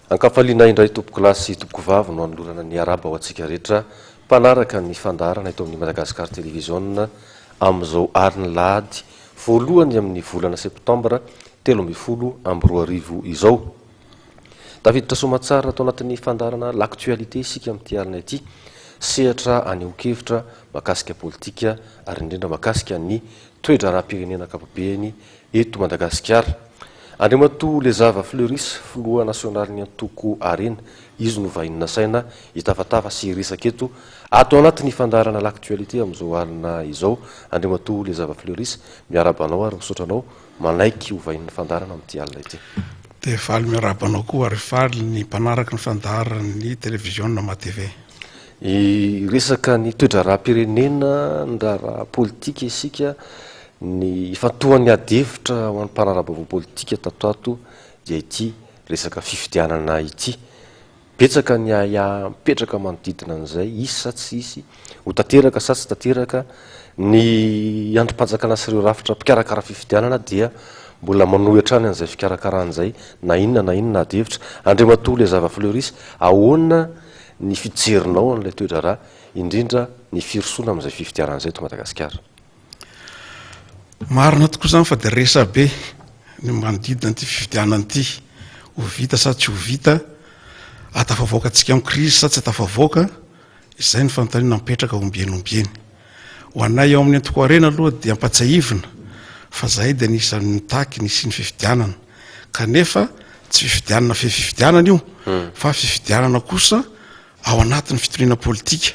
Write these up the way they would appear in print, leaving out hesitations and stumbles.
Ankafaliana indray tompokolahy sy tompokovavy no anolorana ny arahaba ho antsika rehetra mpanaraka ny fandaharana eto amin'ny Madagascar Television amin'izao alin'ny lahady voalohany amin'ny volana septambra 2013 izao. Tafiditra soamatsara ato anatin'ny fandaharana L'actualité isika amin'ity alina ity, sehatra anehoan-kevitra mahakasika politika ary indrindra mahakasika ny toe-draharaham-pirenena ankapobeny eto Madagasikara. Andriamatoa Lezava Fleuris, filoha nasionalin'ny antoko Arena, izy no vahiny nasaina hitafatafa sy hiresaka eto ato anatin'ny fandaharana L'actualité amin'izao alina izao. Andriamatoa Lezava Fleuris, miarahaba anao ary misaotra anao manaiky ho vahinin'ny fandaharana amin'ity alina ity. Dia faly miarahaba anao koa ary faly ny mpanaraka ny fandaharan'ny televiziona MATV. Hiresaka ny toe-draharaham-pirenena, ny raharaha politika isika, ny ifantohan'ny ady hevitra ho an'ny mpanara-baovao politika tato ato dia ity resaka fifidianana ity. Betsaka ny ahiahy mipetraka manodidina an'izay, hisy sa tsy hisy, ho tanteraka sa tsy tanteraka, ny andrim-panjakana sy ireo rafitra mpikarakara fifidianana dia mbola manohy hatrany an'izay fikarakarana izay na inona na inona ady hevitra. Andriamatoa Lezava Fleuris, ahoana ny fijerinao an'ilay toe-draharaha, indrindra ny firosoana amin'izay fifidianana izay eto Madagasikara? Marina tokoa izany fa dia resabe ny manodidina an'ity fifidianana ity. Ho vita sa tsy ho vita? Ahatafavoaka antsika amin'ny krizy sa tsy ahatafavoaka? Izay no fanontaniana mipetraka ombieny ombieny. Ho anay ao amin'ny antoko Harena aloha dia ampatsiahivina fa izahay dia anisan'ny nitaky ny hisian'ny fifidianana. Kanefa tsy fifidianana fe fifidianana io fa fifidianana kosa ao anatin'ny fitoriana politika.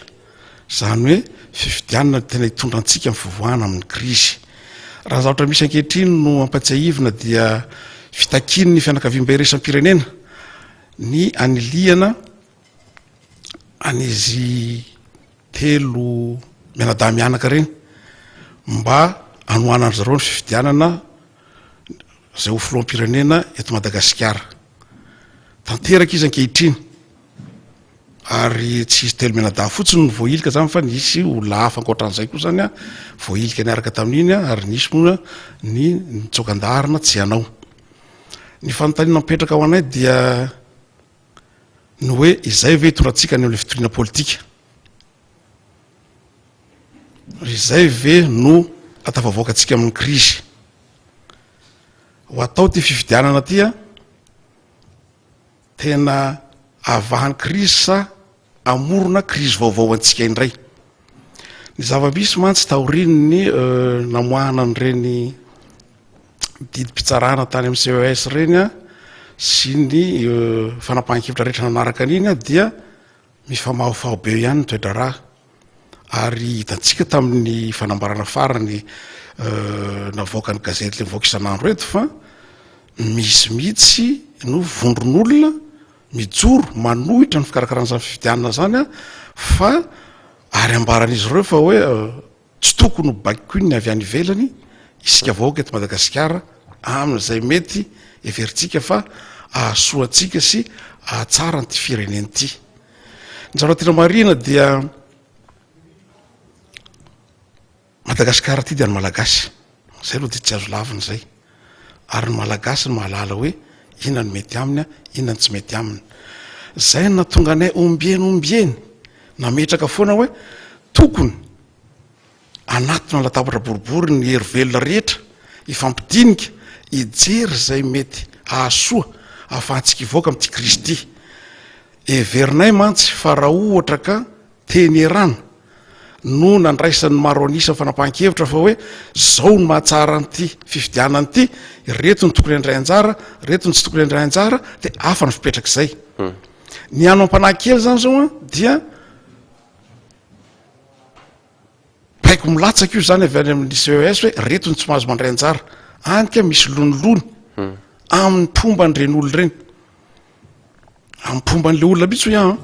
Izany hoe fifidianana no tena hitondra antsika amin'ny fivoahana amin'ny krizy. Raha ny zavatra misy ankehitriny no ampatsiahivina dia fitakian'ny fianakaviambe iraisam-pirenena ny anilihana an'izy telo mianadahy mianaka ireny mba hanohanan-dry zareo ny fifidianana izay ho filoham-pirenena eto Madagasikara. Tanteraka izy ankehitriny. Ary tsy izy telo mianadahy fotsiny no voahilika zany fa nisy olona hafa ankoatran'izay koa zany voahilika niaraka tamin'iny ary nisy moa ny nitsoaka an-daharana tsy hanao. Ny fanontaniana mipetraka ho anay dia ny hoe izay ve hitondra antsika any amin'ilay fitoriana politika? Ary izay ve no ahatafavoaka antsika amin'ny krizy? Ho atao ity fifidianana ity an! Tena havahan'ny krizy sa hamorona krizy vaovao ho antsika indray? Ny zava-misy mantsy taorian'ny namoahana an'ireny didim-pitsarana tany amin'ny CES ireny sy ny fanapahan-kevitra rehetra nanaraka an'iny dia mifamahofaho be ihany ny toe-draharaha. Ary hitantsika tamin'ny fanambarana farany navoakan'ny gazety ilay mivoaka isan'andro eto fa misy mihitsy no vondron'olona mijoro manohitra ny fikarakarana izany fifidianana izany fa ary ambaran'izy ireo fa hoe tsy tokony ho baikoin'ny avy any ivelany isika vahoaka eto Madagasikara amin'izay mety heverintsika fa ahasoa antsika sy ahatsara an'ity firenena ity. Ny zavatra tena marihina dia Madagasikara ity dia ny Malagasy. Izay aloha dia tsy azo lavina izay. Ary ny Malagasy no mahalala hoe inona no mety aminy, inona no tsy mety aminy. Izay no nahatonga anay ombieny ombieny nametraka foana hoe tokony Hanatona latabatra boribory ny hery velona rehetra, hifampidinika, hijery izay mety hahasoa ahafahantsika hivoaka amin'ity krizy ity. Heverinay mantsy fa raha ohatra ka teny Iran no nandraisan'ny maro an'isa fanapahan-kevitra fa hoe izao no mahatsara an'ity fifidianana ity, ireto no tokony handray anjara, ireto no tsy tokony handray anjara, dia hafa ny fipetrak'izay. Ny ano am-panahy kely izany izao dia Baiko milatsaka io zany avy any amin'ny CES hoe reto ny tsy mahazo mandray anjara. Any ka misy lonilony hmm. amin'ny mpomba an'ireny olona ireny. Amin'ny mpomba an'ilay olona mihitsy hoe an.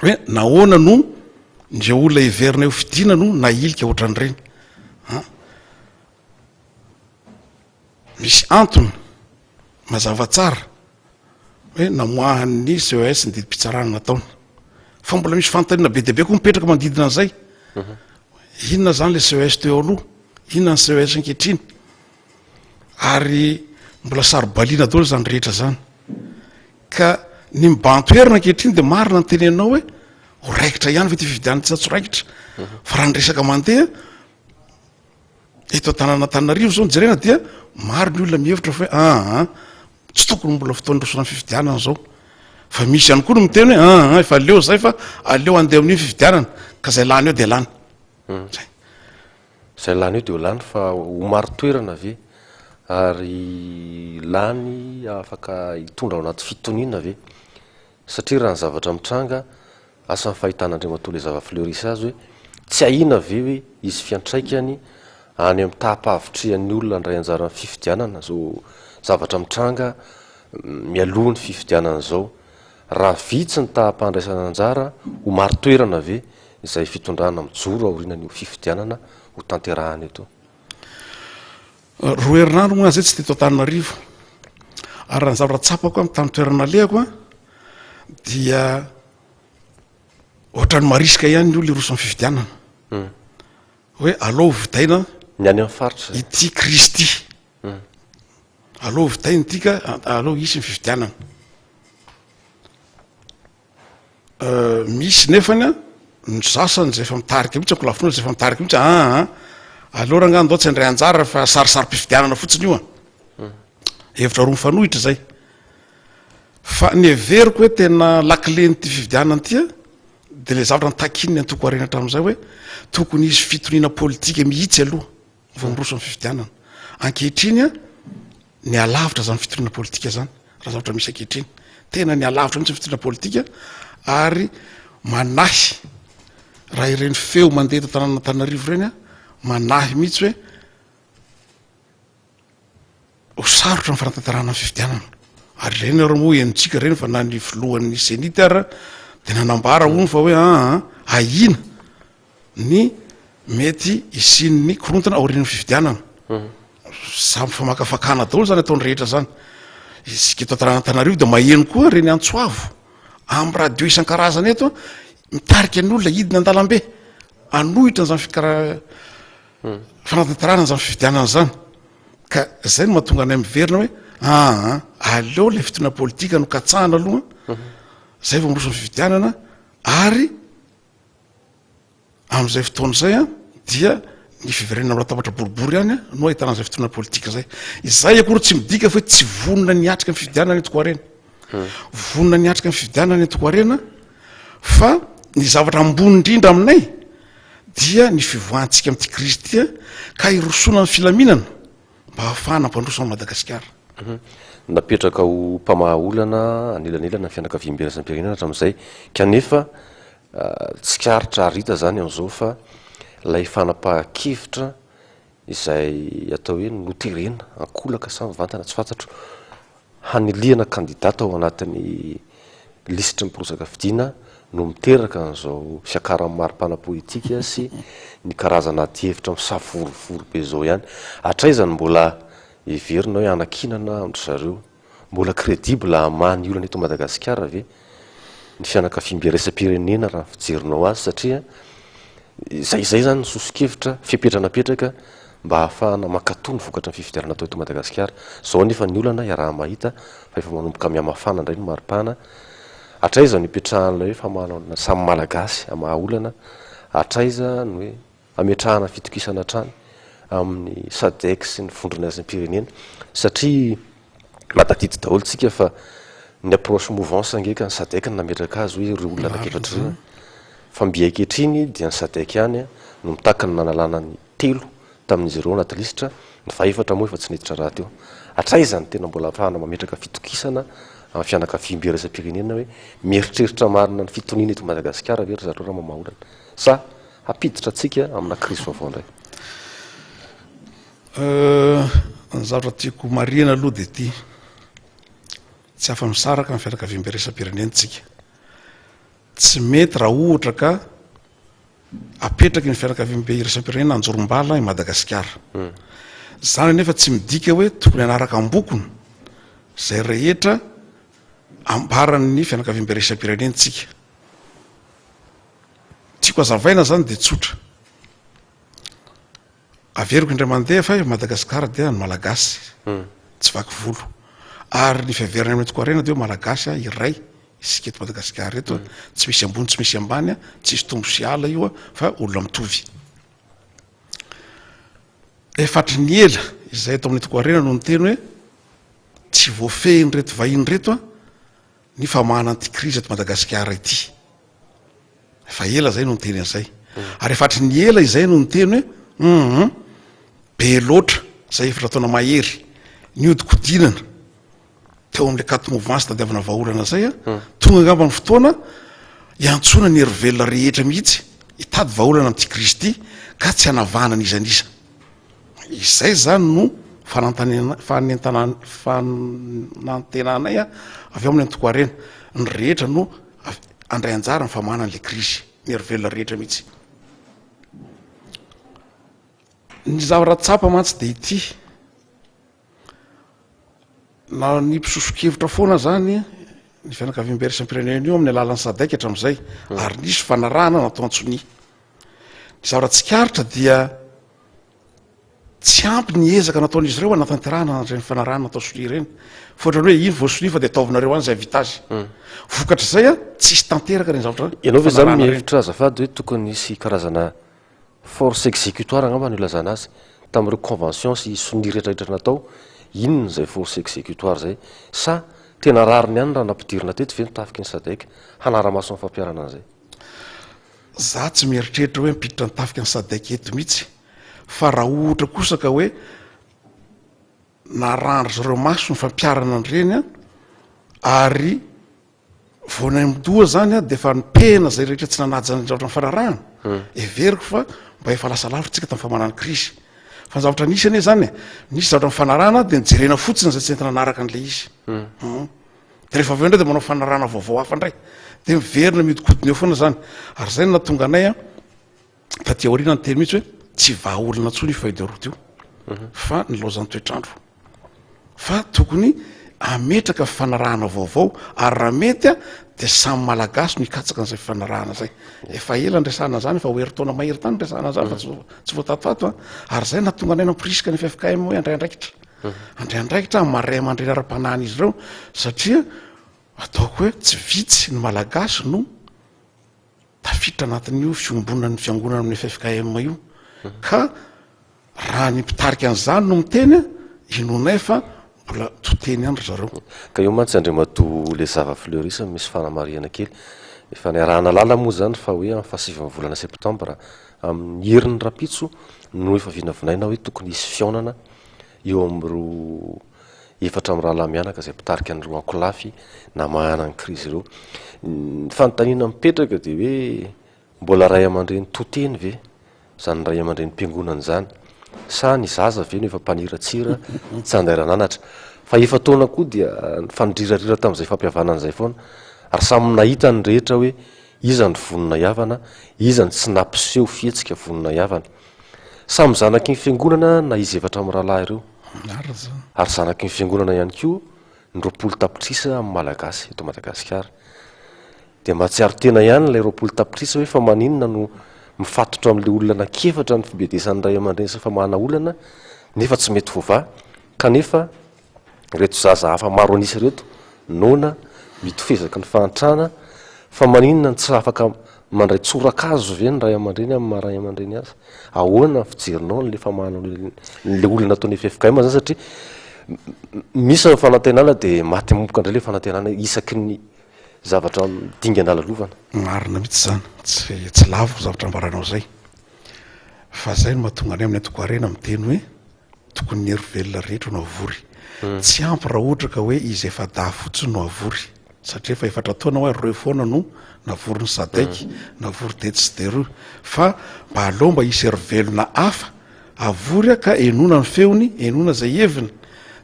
Hoe nahoana no ireo olona heverina ho fidiana no nahilika ohatran'ireny. An. Misy antony mazava tsara hoe namoahan'ny CES ny didim-pitsarana nataony. Fa mbola misy fanontaniana be dia be koa mipetraka manodidina an'izay. Mhm. Inona izany le CES teo aloha? Inona ny CES ankehitriny? Ary mbola saro-baliana daholo izany rehetra izany. Ka Ny mibahan-toerana ankehitriny dia marina ny teneninao hoe ho raikitra ihany ve ity fifidianana ity sa tsy ho raikitra. Fa raha ny resaka mandeha eto an-tanàn'Antananarivo izao no jerena dia maro ny olona mihevitra fa hoe aa tsy tokony mbola fotoana hirosoana amin'ny fifidianana izao. Fa misy ihany koa ny miteny hoe aa efa leo izay fa aleo handeha amin'io fifidianana ka izay lany eo dia lany. Zay. Izay lany eo dia ho lany fa ho marin-toerana ve? Ary lany afaka hitondra ao anaty fitoniana ve? Satria raha ny zavatra mitranga, asa ny fahitan'Andriamatoa Lezava Fleuris azy hoe tsy ahiana ve hoe hisy fiantraikany any amin'ny taham-pahavitrihan'ny olona handray anjara amin'ny fifidianana izao zavatra mitranga mialoha ny fifidianana izao? Raha vitsy ny taham-pandraisana anjara, ho marin-toerana ve izay fitondrana mijoro aorianan'io fifidianana ho tanterahana eto? Roa herinandro moa zay tsy teto Antananarivo ary raha ny zavatra tsapako an, tamin'ny toerana nalehako an, dia ohatran'ny marisika ihany ny olona hiroso amin'ny fifidianana. Hmm. Hoe aleo vidaina ny any amin'ny faritra ity crise ity. Hmm. Aleo vidaina ity ka aleo hisy ny fifidianana. Misy nefany an, ny sasany izay efa mitarika mihitsy, ankolafy izay efa mitarika mihitsy, aa aleo rangaha ndao tsy handray anjara fa sarisarim-pifidianana fotsiny io an. Hevitra roa mifanohitra izay. Fa ny heveriko hoe tena lakilen'ity fifidianana ity an, dia ilay zavatra nitakian'ny antoko Harena hatramin'izay hoe tokony hisy fitoniana politika mihitsy aloha. vao miroso amin'ny fifidianana. Ankehitriny, nihalavitra izany fitoriana politika izany, raha zavatra misy ankehitriny. Tena nihalavitra mihitsy ny fitoriana politika ary manahy raha ireny feo mandeha eto an-tanànan'Antananarivo ireny, manahy mihitsy hoe ho sarotra ny fanatanterahana ny fifidianana. Ary ireny ary moa henontsika ireny fa na ny filohan'ny CENIT ara dia nanambara hono fa hoe aa ahiana ny mety hisian'ny korontana aorian'ny fifidianana. Samy famakafakana daholo zany ataon'ny rehetra zany. Isika eto Antananarivo dia maheno koa ireny antso avo amin'ny radio isan-karazany eto mitarika ny olona hidina an-dalambe hanohitra an'izany fikara- fanatanterahana an'izany fifidianana izany. Ka zay no mahatonga anay miverina hoe aa aleo ilay fitondrana politika no katsahana aloha, zay vao miroso amin'ny fifidianana ary Amin'izay fotoana izay dia ny fiverenana amin'ny latabatra boribory ihany no ahitana an'izay fitondrana politika izay. Izay akory tsy midika fa hoe tsy vonona ny hiatrika ny fifidianana ny antoko Harena. Vonona ny hiatrika ny fifidianana ny antoko Harena fa ny zavatra ambony indrindra aminay dia ny fivoahantsika amin'ity krizy ity ka hirosoana amin'ny filaminana mba hahafahana hampandroso an'i Madagasikara. Napetraka ho mpamaha olana anelanelana ny fianakaviambe iraisam-pirenena hatramin'izay kanefa Tsikaritra ary hita izany amin'izao fa ilay fanapahan-kevitra izay atao hoe noterena ankolaka sa mivantana tsy fantatro, hanilihana kandida tao anatin'ny lisitry ny mpirotsaka fidiana no miteraka an'izao fiakaran'ny maripana politika sy ny karazana adihevitra misavorovoro be izao ihany. Hatraiza no mbola heverina hoe hanankinana amin-dry zareo? Mbola credible hamaha ny olana eto Madagasikara ve ny fianakaviambe iraisam-pirenena raha ny fijerinao azy satria izay izay izany ny soso-kevitra, fepetra napetraka mba hahafahana mankatò ny vokatry ny fifidianana atao eto Madagasikara. Izao anefa ny olana iaraha-mahita fa efa manomboka mihamafana indray ny maripana. Hatraiza no ipetrahan'ilay hoe famahana olana samy Malagasy hamaha olana? Hatraiza ny hoe Ametrahana fitokisana hatrany amin'ny Sadec sy ny vondrona iraisam-pirenena satria mahatadidy daholo tsika fa ny approche mouvance ange ka ny Sadec no nametraka azy hoe ireo olona anankiefatra ireo fa mby ankehitriny dia ny Sadec ihany no mitaky ny nanalana ny telo tamin'izy ireo anaty lisitra, ny fahefatra moa efa tsy niditra rahateo. Hatraiza no tena mbola ahafahana mametraka fitokisana amin'ny fianakaviambe iraisam-pirenena hoe mieritreritra marina ny fitoniana eto Madagasikara ve ry zareo raha mamaha olana sa Hampiditra antsika amina krizy vaovao indray. Ny zavatra tiako marihina aloha dia ity, tsy afa-misaraka ny fianakaviambe iraisam-pirenena isika. Tsy mety raha ohatra ka apetraky ny fianakaviambe iraisam-pirenena anjorom-bala i Madagasikara. Izany anefa tsy midika hoe tokony hanaraka ambokony izay rehetra ambaran'ny fianakaviambe iraisam-pirenena isika. Tiako hazavaina zany dia tsotra. Averiko indray mandeha fa i Madagasikara dia an'ny Malagasy, tsy vaky volo. Ary ny fiheverana amin'ny antoko Harena dia hoe Malagasy iray. Isika eto Madagasikara eto, tsy misy ambony tsy misy ambany, tsisy tombo sy ala io fa olona mitovy. Efa hatry ny ela izay eto amin'ny Antoko Harena no niteny hoe tsy voafehin'ireto vahiny ireto ny famahana an'ity krizy eto Madagasikara ity. Efa ela izay no niteny an'izay. Ary efa hatry ny ela izay no niteny hoe hum be loatra izay efatra taona mahery nihodinkodinana teo amin'ilay quatre mouvances tadiavina vahaolana izay a, tonga angamba ny fotoana hiantsoana ny hery velona rehetra mihitsy hitady vahaolana amin'ity krizy ity ka tsy hanavahana n'iza n'iza. Izay izany no fanantanena- fanentana- fanantenanay avy ao amin'ny antoko Harena. Ny rehetra no handray anjara amin'ny famahana an'ilay krizy, ny hery velona rehetra mihitsy. Ny zavatra tsapa mantsy dia ity, Na ny mpisoso-kevitra foana zany ny fianakaviambe iraisam-pirenena io amin'ny alalan'ny SADC hatramin'izay hmm. ary nisy fanarahana natao an-tsonia. Ny zavatra tsikaritra dia tsy ampy ny ezaka nataon'izy ireo hanatanterahana an'ireny fanarahana natao sonia ireny. Fa ohatran'ny hoe iny vao sonia fa dia ataovinareo any izay vita azy. Hmm. Vokatr'izay a tsisy tanteraka ireny zavatra. Ianao ve zany mihevitra azafady hoe tokony hisy karazana Force exécutoire angamba no ilazana azy, tamin'ireo convention sy sonia rehetra rehetra natao, inona izay force exécutoire izay? Sa tena rariny ihany raha nampidirina teto ve ny tafiky ny sadec hanara-maso ny fampiharana an'izay? Za tsy mieritreritra hoe hampiditra ny tafiky ny sadec eto mihitsy, fa raha ohatra kosa ka hoe narahan-dry zareo maso ny fampiharana an'ireny an, ary Vao naimdoha zany dia efa nipehina zay rehetra tsy nanaja ny zavatra nifanarahana. Hmm. Heveriko fa mba efa lasa lavitra tsika tamin'ny famanana krizy. Fa ny zavatra nisy anie zany e, nisy zavatra nifanarahana dia nijerena fotsiny zay tsy entina nanaraka an'ilay izy. Hmm. Hmm. Dia rehefa avy eo indray dia manao fanarahana vaovao hafa indray. Dia miverina mihodinkodina eo foana zany. Ary zay no nahatonga anay a taty aoriana niteny mihitsy hoe tsy vahaolana intsony io feuille de route io mhm. fa nilaozan'ny toetr'andro fa tokony ametraka fifanarahana vaovao ary raha mety a dia samy malagasy no hikatsaka an'izay fifanarahana zay efa ela nresahana zany efa ho herintaona mahery tany nresahana zany fa tsy voatatoato a ary zay nahatonga anay namporisika ny ffkm hoe andray andraikitra mhm. andray andraikitra amin'ny ray aman-dreny ara-panahin'izy ireo satria ataoko hoe tsy vitsy ny malagasy no tafiditra anatin'io fiombonan'ny fiangonana amin'ny ffkm io ka raha ny mpitarika an'izany no miteny inoanay fa mbola to teny ihany ry zareo. Ka eo mantsy Andriamatoa Lezava Fleuris misy fanamarihana kely. Efa niaraha-nahalala moa izany fa hoe amin'ny fahasivin'ny volana septambra amin'ny herin'ny rahampitso no efa vinavinaina hoe tokony hisy fihaonana eo amin'ireo efatra mirahalahy mianaka izay mpitarika an'ireo ankolafy namahana ny krizy ireo. Ny fanontaniana mipetraka dia hoe mbola ray aman-dreny to teny ve izany ray aman-drenim-piangonana izany sa ny zaza ve no efa mpaniratsira tsy andairan'anatra? Fa efa-taona koa dia nifanidrirarira tamin'izay fampihavanana izay foana ary samy nahita ny rehetra hoe iza no vonona hihavana, iza no tsy nampiseho fihetsika vonona hihavana. Samy zanaky ny fiangonana na izy efatra mirahalahy ireo. Ary zanaky ny fiangonana ihany koa ny 20 tapitrisa amin'ny Malagasy eto Madagasikara. Dia mahatsiaro tena ihany ilay 20 tapitrisa hoe fa maninona no mifatotra amin'ilay olona anankiefatra ny fibedesan'ny ray aman-dreny sy famahana olana nefa tsy mety voavaha kanefa Ireto zaza hafa maro an'isa ireto, noana, mitofezaky ny fahantrana, fa maninona no tsy afaka mandray tsorakazo ve ny ray aman-dreny amin'ny maha ray aman-dreny azy? Ahoana ny fijerinao an'ilay famahana an'ilay olana ataon'ny ffkm zany satria misy ny fanantenana dia maty momoka indray ilay fanantenana isaky ny zavatra dingana lalovana. Marina mihitsy izany, tsy tsy laviko zavatra ambaranao izay, fa izay no mahatonga anay amin'ny antoko Harena miteny hoe Tokony ny hery velona rehetra no avory. Tsy ampy raha ohatra ka hoe izy efa-dahy fotsiny no avory. Satria efa efatra taona hoa ireo foana no navory ny Sadec, navory tetsy sy teroa. Fa mba aleo mba hisy hery velona hafa avory ka henoina ny feony, henoina izay heviny.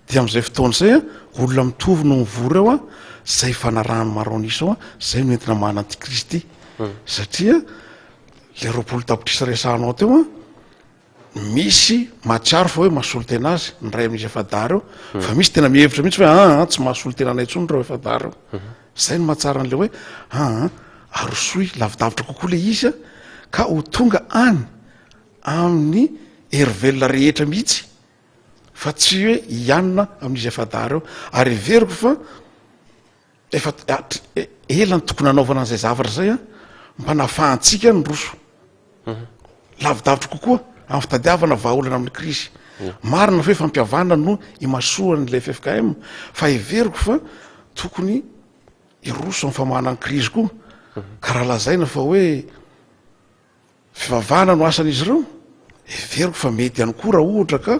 Dia amin'izay fotoana izay, olona mitovy no mivory ao, izay ifanarahan'ny maro an'isa ao, izay no entina mahana antikristy. Satria ilay 20 tapitrisa resahanao teo an, Misy mahatsiaro fa hoe mahasolo tena azy ny iray amin'izy efa-dahy ireo, hmm. fa misy tena mihevitra mihitsy hoe aa ah, ah, tsy mahasolo tena anay intsony ireo efa-dahy ireo. Hmm. Zay no mahatsara an'ilay hoe aa ah, arosoy lavidavitra kokoa le izy ka ho tonga any amin'ny hery velona rehetra mihitsy fa tsy hoe hianina amin'izy efa-dahy ireo. Ary heveriko fa. Efa ela ny tokony hanaovana an'izay zavatra izay an, mba nahafahantsika niroso lavidavitra kokoa amin'ny fitadiavana vahaolana amin'ny krizy. Marina fa hoe fampihavanana no imasoan'ilay ffkm fa heveriko fa tokony hiroso amin'ny famahana ny krizy koa. Ka raha lazaina fa hoe Fivavahana no asan'izy ireo? Heveriko fa mety ihany koa raha ohatra ka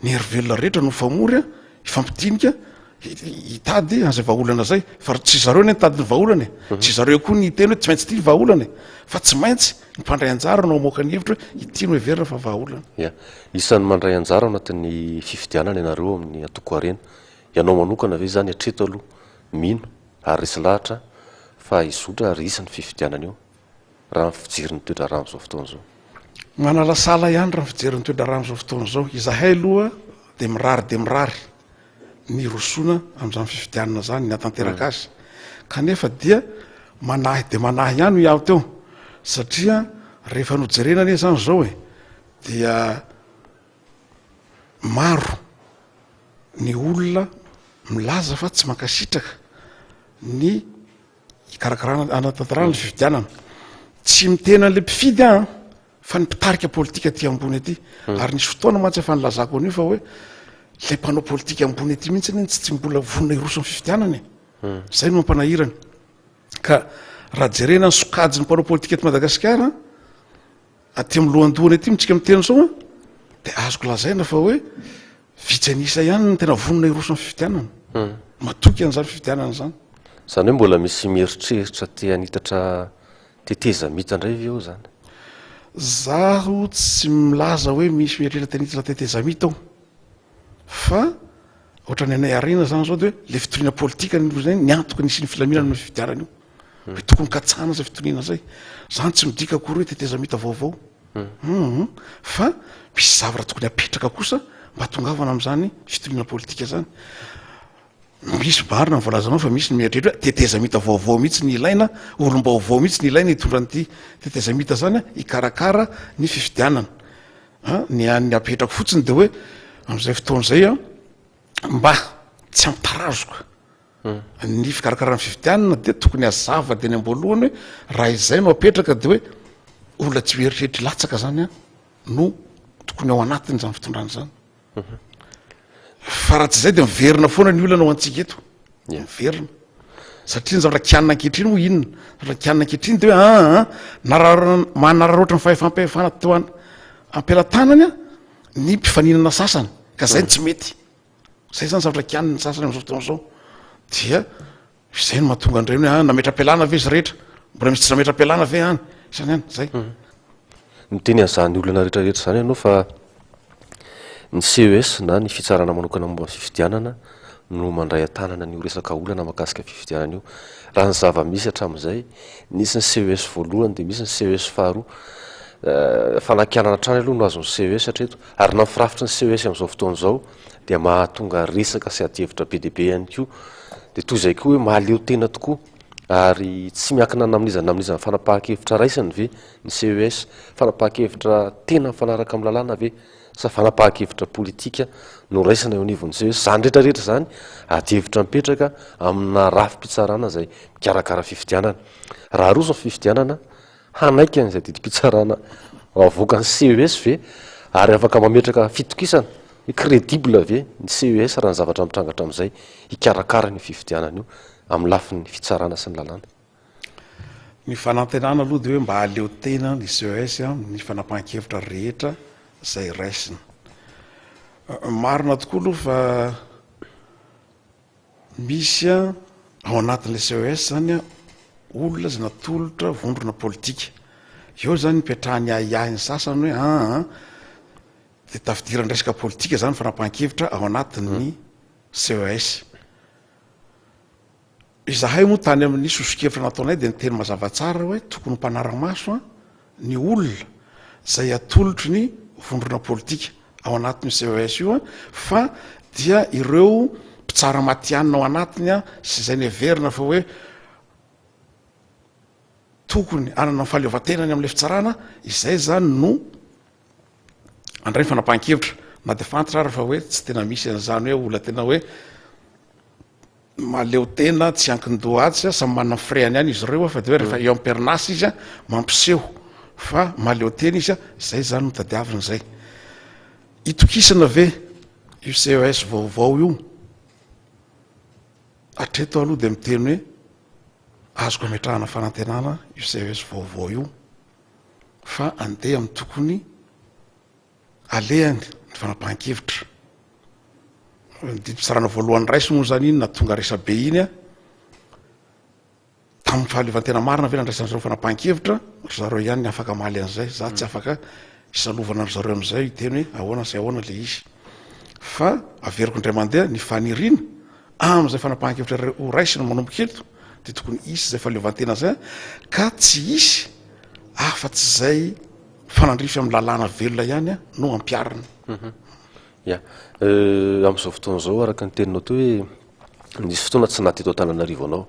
ny hery velona rehetra no mifamory hifampidinika hitady an'izay vahaolana izay. Fa tsy zareo anie nitady ny vahaolana e. Mhm. Tsy zareo koa ny hiteny hoe tsy maintsy ity ny vahaolana e. Fa tsy maintsy ny mpandray anjara no hamoaka ny hevitra hoe ity no heverina fa vahaolana. Ya. Isan'ny mandray anjara ao anatin'ny fifidianana ianareo amin'ny antoko Harena. Ianao manokana ve izany hatreto aloha mino ary resy lahatra fa hizotra ary hisy ny fifidianana eo? raha ny fijery ny toe-draharaha amin'izao fotoana izao? Manalasala ihany raha ny fijery ny toe-draharaha amin'izao fotoana izao. Izahay aloha dia mirary dia mirary ny hirosoana amin'izany fifidianana izany, ny hahatanteraka azy. Kanefa dia manahy dia manahy ihany hoy aho teo, satria rehefa nojerena anie izany izao e, dia maro ny olona milaza fa tsy mankasitraka ny Hikarakarana hanatanterahana ny fifidianana. Tsy miteny an'ilay mpifidy aho an, fa ny mpitarika politika aty ambony aty. Hmm. Ary nisy fotoana mantsy efa nilazako an'io fa hoe ilay mpanao politika ambony aty mihitsy anie tsy mbola vonona hiroso amin'ny fifidianana e. Hmm. Izay no mampanahirana. Ka raha jerena ny sokajin'ny mpanao politika eto Madagasikara, Aty amin'ny lohandohany aty amintsika miteny izao an, dia azoko lazaina fa hoe vitsy an'isa ihany ny tena vonona hiroso amin'ny fifidianana. Hmm. Matoky an'izany fifidianana izany. Izany hoe mbola misy mieritreritra te hanitatra tetezamita indray ve eo izany? Zaho tsy milaza hoe misy mieritreritra te hanitatra tetezamita ao. Fa ohatran'ny anay Harena izany izao dia hoe le fitoriana politika ny ny antoka nisian'ny filaminana amin'ny fifidianana io. Hoe tokony katsahana zay fitoniana zay. Zany tsy midika akory hoe tetezamita vaovao. Hum fa misy zavatra tokony apetraka kosa mba hatongavana amin'izany fitoniana politika zany. Misy marina ny voalazanao fa misy ny mieritreritra hoe tetezamita vaovao mihitsy ny ilaina, olom-baovao mihitsy ny ilaina hitondra an'ity tetezamita zany hikarakara ny fifidianana. Ny an'ny apetrako fotsiny de hoe amin'izay fotoana izay mba tsy hampitarazoka Ny fikarakarana fifidianana dia tokony hazava dieny am-boalohany hoe raha izay no apetraka dia hoe olona tsy mieritreritra hilatsaka zany an no tokony ao anatin'izany fitondrana izany. Fa raha tsy izay dia miverina foana ny olana ho antsika eto. Miverina. Satria ny zavatra kianina ankehitriny moa inona? Zavatra kianina ankehitriny dia hoe aa ah, ah, manararaotra ny fahefam-pahefana teo am-pelatanany ny mpifaninana sasany ka izay no tsy mety. Zay zany zavatra kianiny sasany am'zao fotoana zao. Dia izay no mahatonga an'ireny hoe ah, nametra-pialana ve izy rehetra? Mbola misy tsy nametra-pialana ve any? Izany ihany, zay. Mhm. Miteny an'izany olana rehetra rehetra izany ianao fa ny CES na ny fitsarana manokana momba ny fifidianana no mandray an-tanana an'io resaka olana mahakasika fifidianana io. Raha ny zava-misy hatramin'izay, nisy ny CES voalohany dia misy ny CES faharoa. Eh, fanakianana hatrany aloha no azon'ny CES hatreto. Ary na ny firafitry ny CES amin'izao fotoana izao dia mahatonga resaka sy adihevitra be dia be ihany koa. Dia toy izay koa hoe mahaleo tena tokoa ary tsy miankina na amin'iza na amin'iza ny fanapahan-kevitra raisiny ve ny CES? Fanapahan-kevitra tena mifanaraka amin'ny lalàna ve sa fanapahan-kevitra politika no raisina eo anivon'ny CES? Izany rehetra rehetra izany adihevitra mipetraka amina rafi-pitsarana izay mikarakara fifidianana. Raha aroso ny fifidianana, Hanaiky an'izay didim-pitsarana avoakan'ny CES ve ary afaka mametraka fitokisana hoe crédible ve ny CES raha ny zavatra mitranga hatramin'izay hikarakara an'io fifidianana io amin'ny lafiny fitsarana sy ny lalàna? Ny fanantenana aloha dia hoe mba hahaleo tena ny CES amin'ny fanapahan-kevitra rehetra izay raisina. Marina tokoa aloha fa Misy ao anatin'ilay CES zany olona izay natolotra vondrona politika. Eo zany nipetrahan'ny ahiahin'ny sasany hoe aa dia tafidiran'ny resaka politika zany ny fanapahan-kevitra ao anatin'ny CES. Izahay moa tany amin'ny soso-kevitra nataonay dia niteny mazava tsara hoe tokony ho mpanara-maso ny olona izay atolotry ny vondrona politika ao anatin'io CES io fa dia ireo mpitsara matihanina ao anatiny sy izay neverina fa hoe tokony hanana ny fahaleovantenany amin'ilay fitsarana, izay izany no handray ny fanapahan-kevitra na dia fantatra ary fa hoe tsy tena misy an'izany hoe olona tena hoe. Mahaleo tena, tsy hiankin-doha atsy, samy manana ny firehany ihany izy ireo fa dia hoe rehefa eo am-perinasa izy mampiseho fa mahaleo tena izy, izay izany no tadiaviny izay. Itokisana ve io CES vaovao io? Hatreto aloha dia miteny hoe azoko ametrahana fanantenana io CES vaovao io fa andeha amin'ny tokony alehany ny fanapahan-kevitra. Ny didim-pitsarana voalohany raisiny moa izany iny nahatonga resabe iny an, tamin'ny fahaleovantena marina ve nandraisan-dry zareo fanapahan-kevitra, ry zareo ihany ny afaka hamaly an'izay, za tsy afaka hisalovana an-dry zareo amin'izay hiteny hoe ahoana sy ahoana le izy. Fa averiko indray mandeha ny faniriana amin'izay fanapahan-kevitra ho raisina manomboka eto dia tokony hisy izay fahaleovantena izay ka tsy hisy afa-tsy izay mifanandrify amin'ny lalàna velona ihany no ampiharina. Ya. Amin'izao fotoana izao araka ny teninao teo hoe nisy fotoana tsy naha teto Antananarivo anao.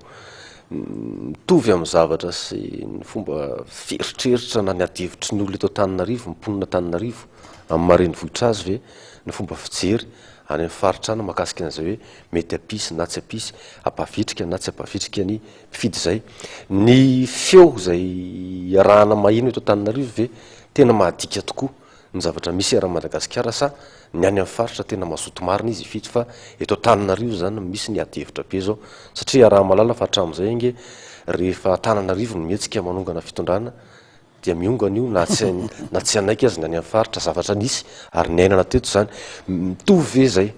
Mitovy amin'ny zavatra sy ny fomba fieritreritra na ny adihevitry ny olona eto Antananarivo, ny mponina Antananarivo amin'ny maha renivohitra azy ve ny fomba fijery any amin'ny faritra any mahakasika an'izay hoe mety hampisy na tsy hampisy, hampavitrika na tsy hampavitrika ny mpifidy izay. Ny feo izay iarahana maheno eto Antananarivo ve tena mahadika tokoa ny zavatra misy eran'i Madagasikara sa ny any amin'ny faritra tena mazoto marina izy hifidy fa eto Antananarivo izany no misy ny ady hevitra be izao satria iaraha-mahalala fa hatramin'izay ange rehefa Antananarivo no mihetsika manongana fitondrana dia miongana io na tsy na tsy hanaiky aza ny any amin'ny faritra, zavatra nisy ary niainana teto izany. Mitovy ve izay?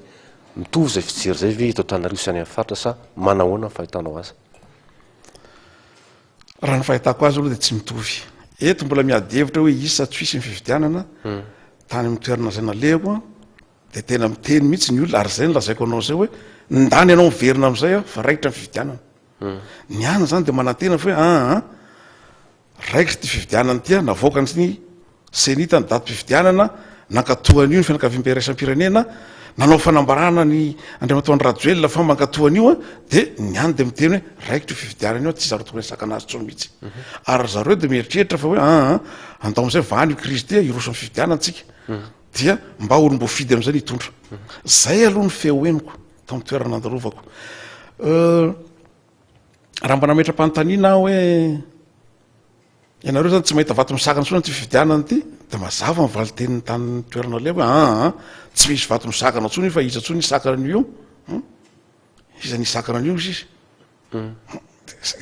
Mitovy izay fijery izay ve eto Antananarivo sy any amin'ny faritra sa manahoana ny fahitanao azy? Raha ny fahitako azy aloha dia tsy mitovy. Eto mbola miady hevitra hoe hisy sa tsy hisy ny fifidianana, tany amin'ny toerana izay nalehako dia tena miteny mihitsy ny olona ary izay no lazaiko anao izay hoe ndany ianao miverina amin'izay fa raikitra ny fifidianana. Ny any izany dia manantena fa hoe aa Raikitra ity fifidianana ity, navoakan'ny Cenit ny datim-pifidianana, nankatoa an'io ny fianakaviambe iraisam-pirenena, nanao fanambarana ny Andriamatoa Andry Rajoelina fa mankatoa an'io, dia ny any dia miteny hoe raikitra io fifidianana io, tsy zareo tokony hisakana azy intsony mihitsy. Ary ry zareo dia mieritreritra fa hoe aa, andao amin'izay vahana io krizy ity, hiroso amin'ny fifidianana tsika, dia mba olom-boafidy amin'izay ny hitondra. Izay aloha ny feo henoko tao amin'ny toerana nandalovako. Raha mba nametra-panontaniana aho hoe ianareo zany tsy mahita vato misakana intsony ity fifidianana ity, dia mazava ny valin-teniny tany toerana aleha hoe aa tsy misy vato misakana intsony io fa iza intsony hisakana an'io io? Hum? Iza ny hisakana an'io izy izy?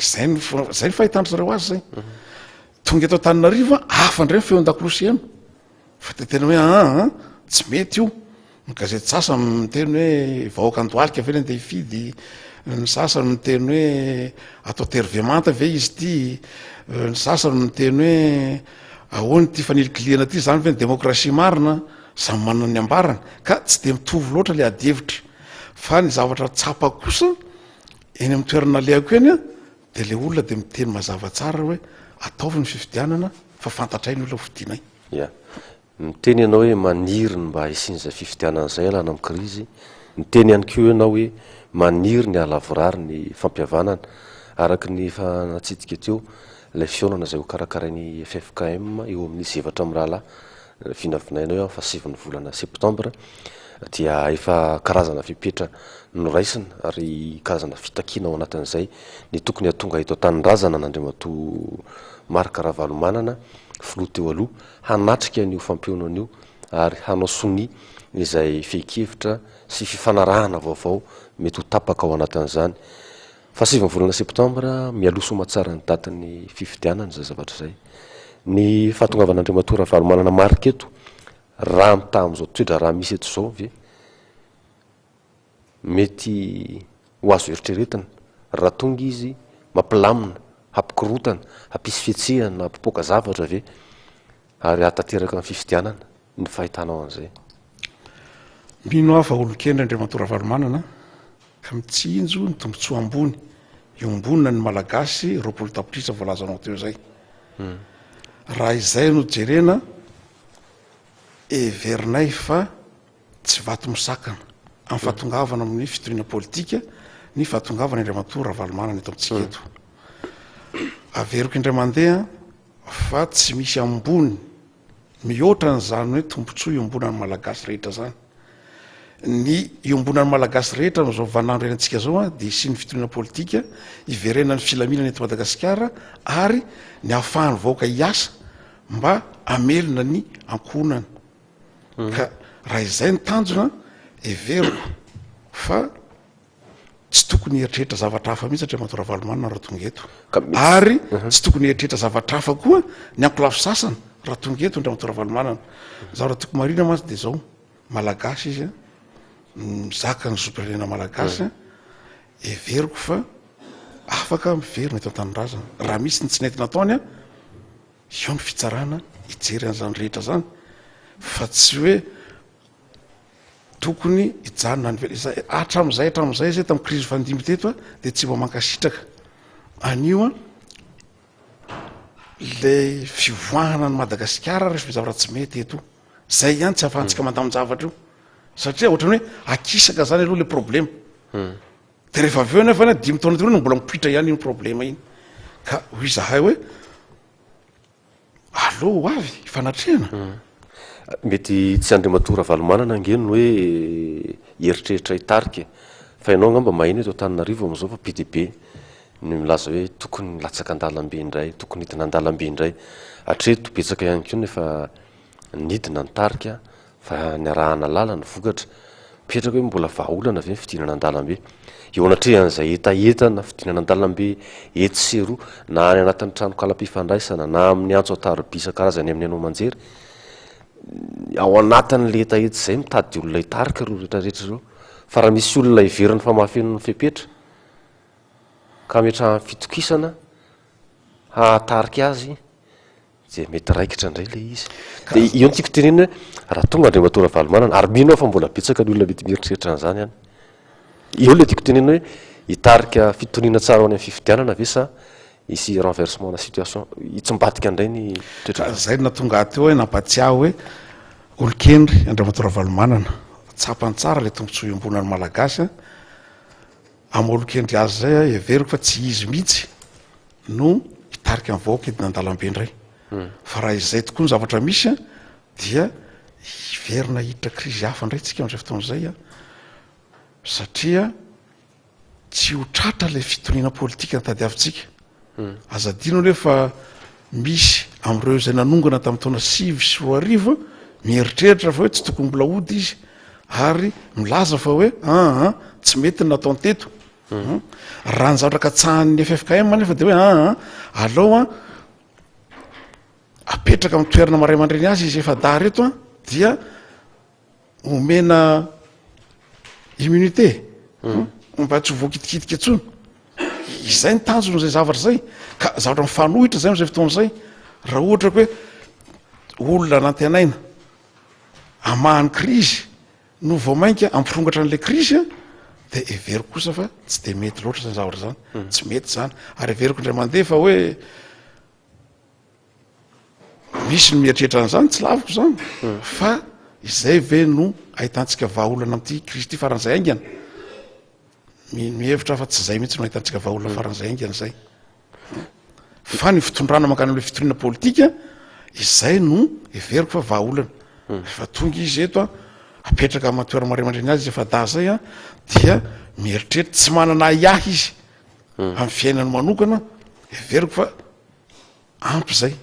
Zay ny zay ny fahitan-dry zareo azy zay. Tonga eto Antananarivo hafa indray ny feon-dakolosy heno. Fa dia tena hoe aa tsy mety io. Ny gazety sasany miteny hoe vahoaka andohalika ve le andeha hifidy, ny sasany miteny hoe atao tery manta ve izy ity, ny sasany miteny hoe ahoana ity fanilikilihana ity, zany ve ny demokrasia marina, samy manana ny ambarany ka tsy dia mitovy loatra le adihevitra. Fa ny zavatra tsapa kosa eny amin'ny toerana alehako eny an, dia le olona dia miteny mazava tsara hoe ataovy ny fifidianana fa fantatray ny olona ho fidinay. Ya. Miteny ianao hoe maniry ny mba hisian'izay fifidianana izay hialana amin'ny krizy. Miteny ihany koa ianao hoe maniry ny hahalavorary ny fampihavanana. Araka ny efa natsidika teo, ilay fihaonana izay hokarakarain'ny ffkm eo amin'izy efatra mirahalahy, vinavinaina hoe amin'ny fahasivin'ny volana septambra, dia efa karazana fepetra noraisina ary karazana fitakiana ao anatin'izay ny tokony hahatonga eto an-tanindrazana an'Andriamatoa Marc Ravalomanana, filoha teo aloha, hanatrika an'io fampihaonana io ary hanao sonia izay fehin-kevitra sy fifanarahana vaovao mety ho tapaka ao anatin'izany. Fahasivin'ny volana septambra, mialoha soamatsara ny datin'ny fifidianana izay zavatra izay. Ny fahatongavan'Andriamatoa Ravalomanana Marc eto, raha mitaha amin'izao toe-draharaha misy eto izao ve, mety ho azo eritreretina raha tonga izy mampilamina, hampikorontana, hampisy fihetsehana, hampipoaka zavatra ve ary hahatanteraka ny fifidianana ny fahitanao an'izay? Mino aho fa olon-kendry Andriamatoa Ravalomanana ka mitsinjo ny tombontsoa ambony iombonana ny Malagasy 20 tapitrisa voalazanao teo izay. Raha izay no jerena, heverinay fa Tsy vato misakana amin'ny fahatongavana amin'ny fitoriana politika ny fahatongavana Andriamatoa Ravalomanana eto amintsika eto. Averiko indray mandeha fa tsy misy ambony mihoatra an'izany hoe tombontsoa iombonan'ny Malagasy rehetra izany. Ny iombonan'ny Malagasy rehetra amin'izao vaninandro iainantsika izao dia hisian'ny fitoniana politika, hiverenan'ny filaminana eto Madagasikara ary ny hahafahan'ny vahoaka hiasa mba hamelona ny ankohonany. Ka raha izay ny tanjona, heveriko fa tsy tokony hieritreritra zavatra hafa mihitsy Andriamatoa Ravalomanana raha tonga eto. Ary tsy tokony hieritreritra zavatra hafa koa ny ankolafy sasany raha tonga eto Andriamatoa Ravalomanana. Zavatra tiako marihina mantsy dia izao, Malagasy izy, mizaka ny zom-pirenena malagasy, heveriko fa afaka miverina eto an-tanindrazana. Raha misy ny tsy nety nataony, eo ny fitsarana hijery an'izany rehetra izany, fa tsy hoe tokony hijanona any ivelany. Izay, hatramin'izay hatramin'izay izay tamin'ny krizy fandimby teto dia tsy mba mankasitraka an'io ilay fivoahana an'i Madagasikara rehefa misy zavatra tsy mety eto. Zay ihany tsy ahafahantsika mandamin-javatra io. Satria ohatran'ny hoe akisaka zany aloha le problema. De rehefa avy eo nefa ny dimy taona teo mbola mipoitra ihany iny problema iny. Ka hoy izahay hoe aleo ho avy hifanatrehana. Mety tsy Andriamatoa Ravalomanana ange no hoe hieritreritra hitarika e. Fa ianao angamba maheno eto Antananarivo amin'izao fa be dia be ny milaza hoe tokony hilatsaka an-dalambe indray, tokony hidina an-dalambe indray. Hatreto betsaka ihany koa ny efa nidina ny tarika fa niarahana lala ny vokatra. Mipetraka hoe mbola vahaolana ve ny fidinana an-dalambe? Eo anatrehan'izay hetaheta na fidinana an-dalambe etsy sy eroa, na any anatin'ny tranokalam-pifandraisana, na amin'ny antso an-taroby isan-karazany amin'ny haino aman-jery, ao anatin'ilay hetaheta izay mitady olona hitarika ireo rehetrarehetra ireo. Fa raha misy olona heveriny fa mahafeno ny fepetra ka ametrahany fitokisana hahatarika azy, Dia mety raikitra indray ilay izy. Dia eo no tiako tenenina hoe raha tonga Andriamatoa Ravalomanana, ary mino aho fa mbola betsaka ny olona mety mieritreritra an'izany any. Eo ilay tiako tenenina hoe hitarika fitoniana tsara ho any amin'ny fifidianana ve sa hisy renversement na situation, hitsimbadika indray ny toetra-javatra. Izay no nahatonga ahy teo hoe nampatsiahy hoe olon-kendry Andriamatoa Ravalomanana. Tsapany tsara ilay tombontsoa iombonan'ny Malagasy. Amin'ny maha olon-kendry azy izay, heveriko fa tsy izy mihitsy no hitarika ny vahoaka hidina an-dalambe indray. Fa raha izay tokoa ny zavatra misy dia hiverina hiditra krizy hafa indray tsika amin'izay fotoana izay satria tsy ho tratra ilay fitoniana politika tadiavintsika. Aza adino anefa fa misy amin'ireo izay nanongana tamin'ny taona 2009 mieritreritra fa hoe tsy tokony mbola hody izy ary milaza fa hoe aa tsy mety ny nataony teto. Raha ny zavatra katsahan'ny ffkm anefa dia hoe aa aleo an apetraka amin'ny toerana maha ray aman-dreny azy izy efa-dahy ireto an dia omena immunité mba tsy ho voakitikitika intsony. Izay ny tanjona izay zavatra izay ka zavatra mifanohitra izay amin'izay fotoana izay. Raha ohatra ka hoe olona nantenaina hamaha ny krizy no vao mainka hampirongatra an'ilay krizy an, dia heveriko kosa fa tsy dia mety loatra izany zavatra izany, tsy mety izany. Ary heveriko indray mandeha fa hoe misy ny mieritreritra an'izany, tsy laviko izany, fa izay ve no ahitantsika vahaolana amin'ity krizy ity faran'izay haingana? Mihevitra aho fa tsy izay mihitsy no ahitantsika vahaolana faran'izay haingana izay. Fa ny fitondrana mankany amin'ilay fitoriana politika, izay no heveriko fa vahaolana. Rehefa tonga izy eto an, apetraka amin'ny toerana maha ray aman-dreny azy izy efa dahy izay an, dia mieritreritra, tsy manana ahiahy izy amin'ny fiainany manokana, heveriko fa ampy izay.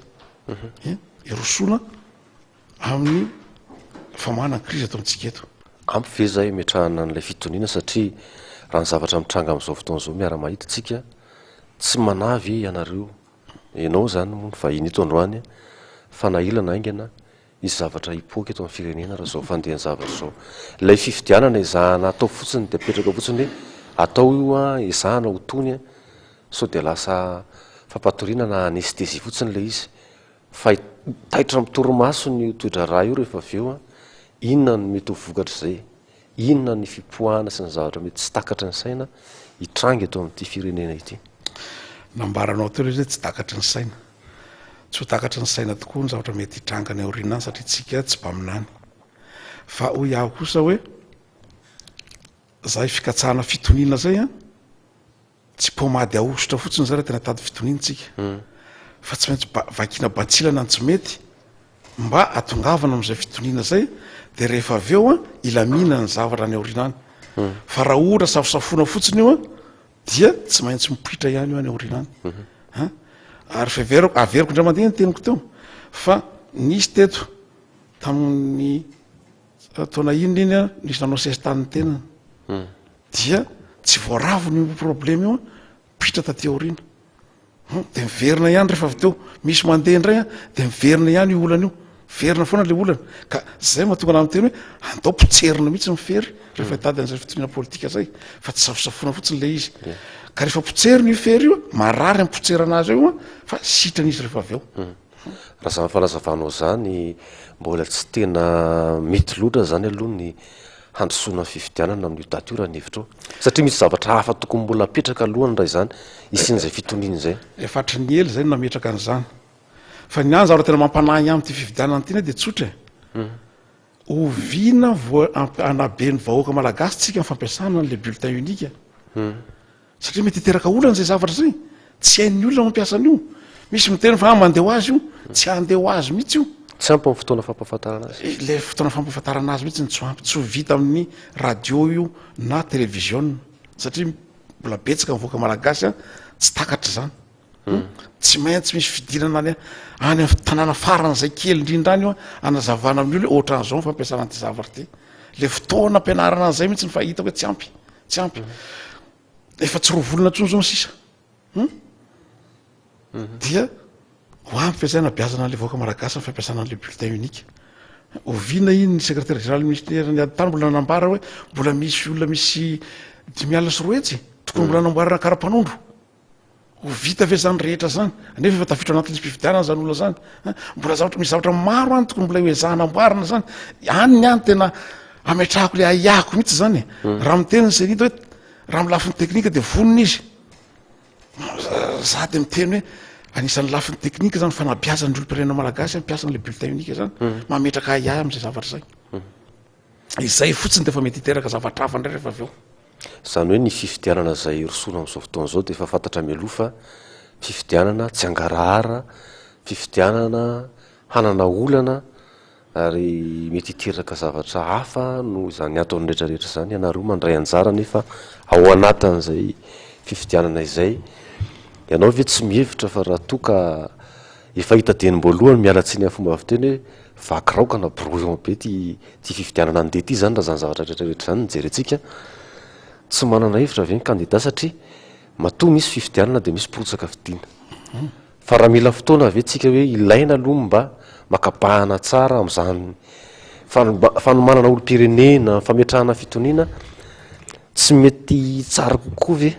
Hirosoana amin'ny famahana ny krizy eto amintsika eto. Ampy ve izay hametrahana an'ilay fitoniana satria raha ny zavatra mitranga amin'izao fotoana izao miara-mahita tsika, tsy manahy ve ianareo, ianao izany moa no vahiny eto androany, fa na ela na haingana hisy zavatra hipoaka eto amin'ny firenena raha izao fandehan-javatra izao. Ilay fifidianana ezahana atao fotsiny dia apetraka fotsiny hoe atao io an, ezahana ho tony an, sao dia lasa fampatoriana na anesthésie fotsiny ilay izy. Fa taitra amin'ny torimasony io toe-draharaha io rehefa avy eo an, inona no mety ho vokatr'izay? Inona ny fipoahana sy ny zavatra mety tsy takatry ny saina hitranga eto amin'ity firenena ity? Nambaranao teo ilay izy hoe tsy takatry ny saina. Tsy ho takatry ny saina tokoa ny zavatra mety hitranga any aoriana any satria tsika tsy mpaminany. Fa hoy aho kosa hoe izay fikatsahana fitoniana izay an, Tsy pomade ahosotra fotsiny zay raha tena tady fitoniana tsika fa tsy maintsy vakiana batsilana ny tsy mety. Mba hatongavana amin'izay fitoniana izay dia rehefa avy eo hilamina ny zavatra any aoriana any. Fa raha ohatra safosafoana fotsiny io dia tsy maintsy mipoitra ihany io any aoriana any. An? Ary fiheverako, averiko indray mandeha ny teniko teo fa nisy teto tamin'ny taona inona iny an, nisy nanao sesitany ny tenany. Dia tsy voaravona io problema io an, mipoitra taty aoriana. Hum, dia miverina ihany rehefa avy teo. Misy mandeha indray an, dia miverina ihany io olana io. Miverina foana ilay olana. Ka izay mahatonga anah miteny hoe andao potserina mihitsy ny fery rehefa hitady an'izay fitoniana politika izay, fa tsy safosafoana fotsiny ilay izy. Ka rehefa potserina io fery io, marary ny potserana azy eo an, fa sitrana izy rehefa avy eo. Raha izany fanazavanao izany, mbola tsy tena mety loatra izany aloha ny handrosoana ny fifidianana amin'io daty io raha ny hevitrao. Satria misy zavatra hafa tokony mbola apetraka alohany raha izany hisian'izay fitoniana izay. Efa hatry ny ela izay no nametraka an'izany. Fa ny ahy ny zavatra tena mampanahy ahy amin'ity fifidianana ity anie dia tsotra e. Oviana vao hanabe ny vahoaka malagasy tsika ny fampiasana an'ilay bulletin unique? Satria mety hiteraka olana izay zavatra izay. Tsy hain'ny olona mampiasa an'io. Misy miteny fa ah, mandeha ho azy io. Tsy handeha ho azy mihitsy io. Tsy ampy ny fotoana fampahafantarana azy. Eh, ilay fotoana fampahafantarana azy mihitsy no tsy ampy. Tsy ho vita amin'ny radio io na televiziona. Satria mbola betsaka ny vahoaka malagasy tsy takatra izany. Hmm. Tsy maintsy misy fidirana any any amin'ny tanàna faran'izay kely indrindra any io hanazavana amin'ny olona hoe ohatran'izao ny fampiasana an'ity zavatra ity. Ilay fotoana ampianarana an'izay mihitsy no fahitako hoe tsy ampy. Tsy ampy. Efa tsy roa volana intsony zao ny sisa. Hum? Mhm. Dia ho ampy ve zay anabeazana an'ilay vahoaka malagasy ny fampiasana an'ilay bulletin unique? Oviana iny ny secrétaire général ministère ny ady tany mbola nanambara hoe mbola misy olona misy 250 tokony mbola namboarina kara-panondro. Ho vita ve zany rehetra zany? Nefa efa tafiditra ao anatin'ny lisi-pifidianana zany olona zany. Mbola zavatra, misy zavatra maro any tokony mbola ho ezahana amboarina zany. Any ny any tena ametrahako le ahiahiko mihitsy zany e. Hmm. Raha miteny ny CENI hoe raha amin'ny lafiny teknika dia vonona izy. Za dia miteny hoe anisan'ny lafiny teknika zany fanabeazana ny olom-pirenena malagasy hampiasa an'ilay bulletin unique zany. Hmm. Mametraka ahiahy amin'izay zavatra izay. Hmm. Izay fotsiny dia efa mety hiteraka zavatra hafa indray rehefa avy eo. Izany hoe ny fifidianana izay hirosoana amin'izao fotoana izao dia efa fantatra mialoha fa fifidianana tsy hangarahara, fifidianana hanana olana ary mety hiteraka zavatra hafa noho izany antony rehetra rehetra izany. Ianareo mandray anjara nefa ao anatin'izay fifidianana izay. Ianao ve tsy mihevitra fa raha toa ka efa hita dieny am-boalohany, miala tsiny amin'ny fomba fiteny hoe vaky raoka na brouillon be ity Ity fifidianana andeha ity izany raha izany zavatra rehetra rehetra izany no jerentsika, tsy manana hevitra ve ny kandida satria matoa misy fifidianana dia misy mpirotsaka fidiana. Fa raha mila fotoana ve tsika hoe ilaina aloha ny mba maka bahana tsara amin'izany fanomanana olom-pirenena, fametrahana fitoniana, tsy mety tsara kokoa ve?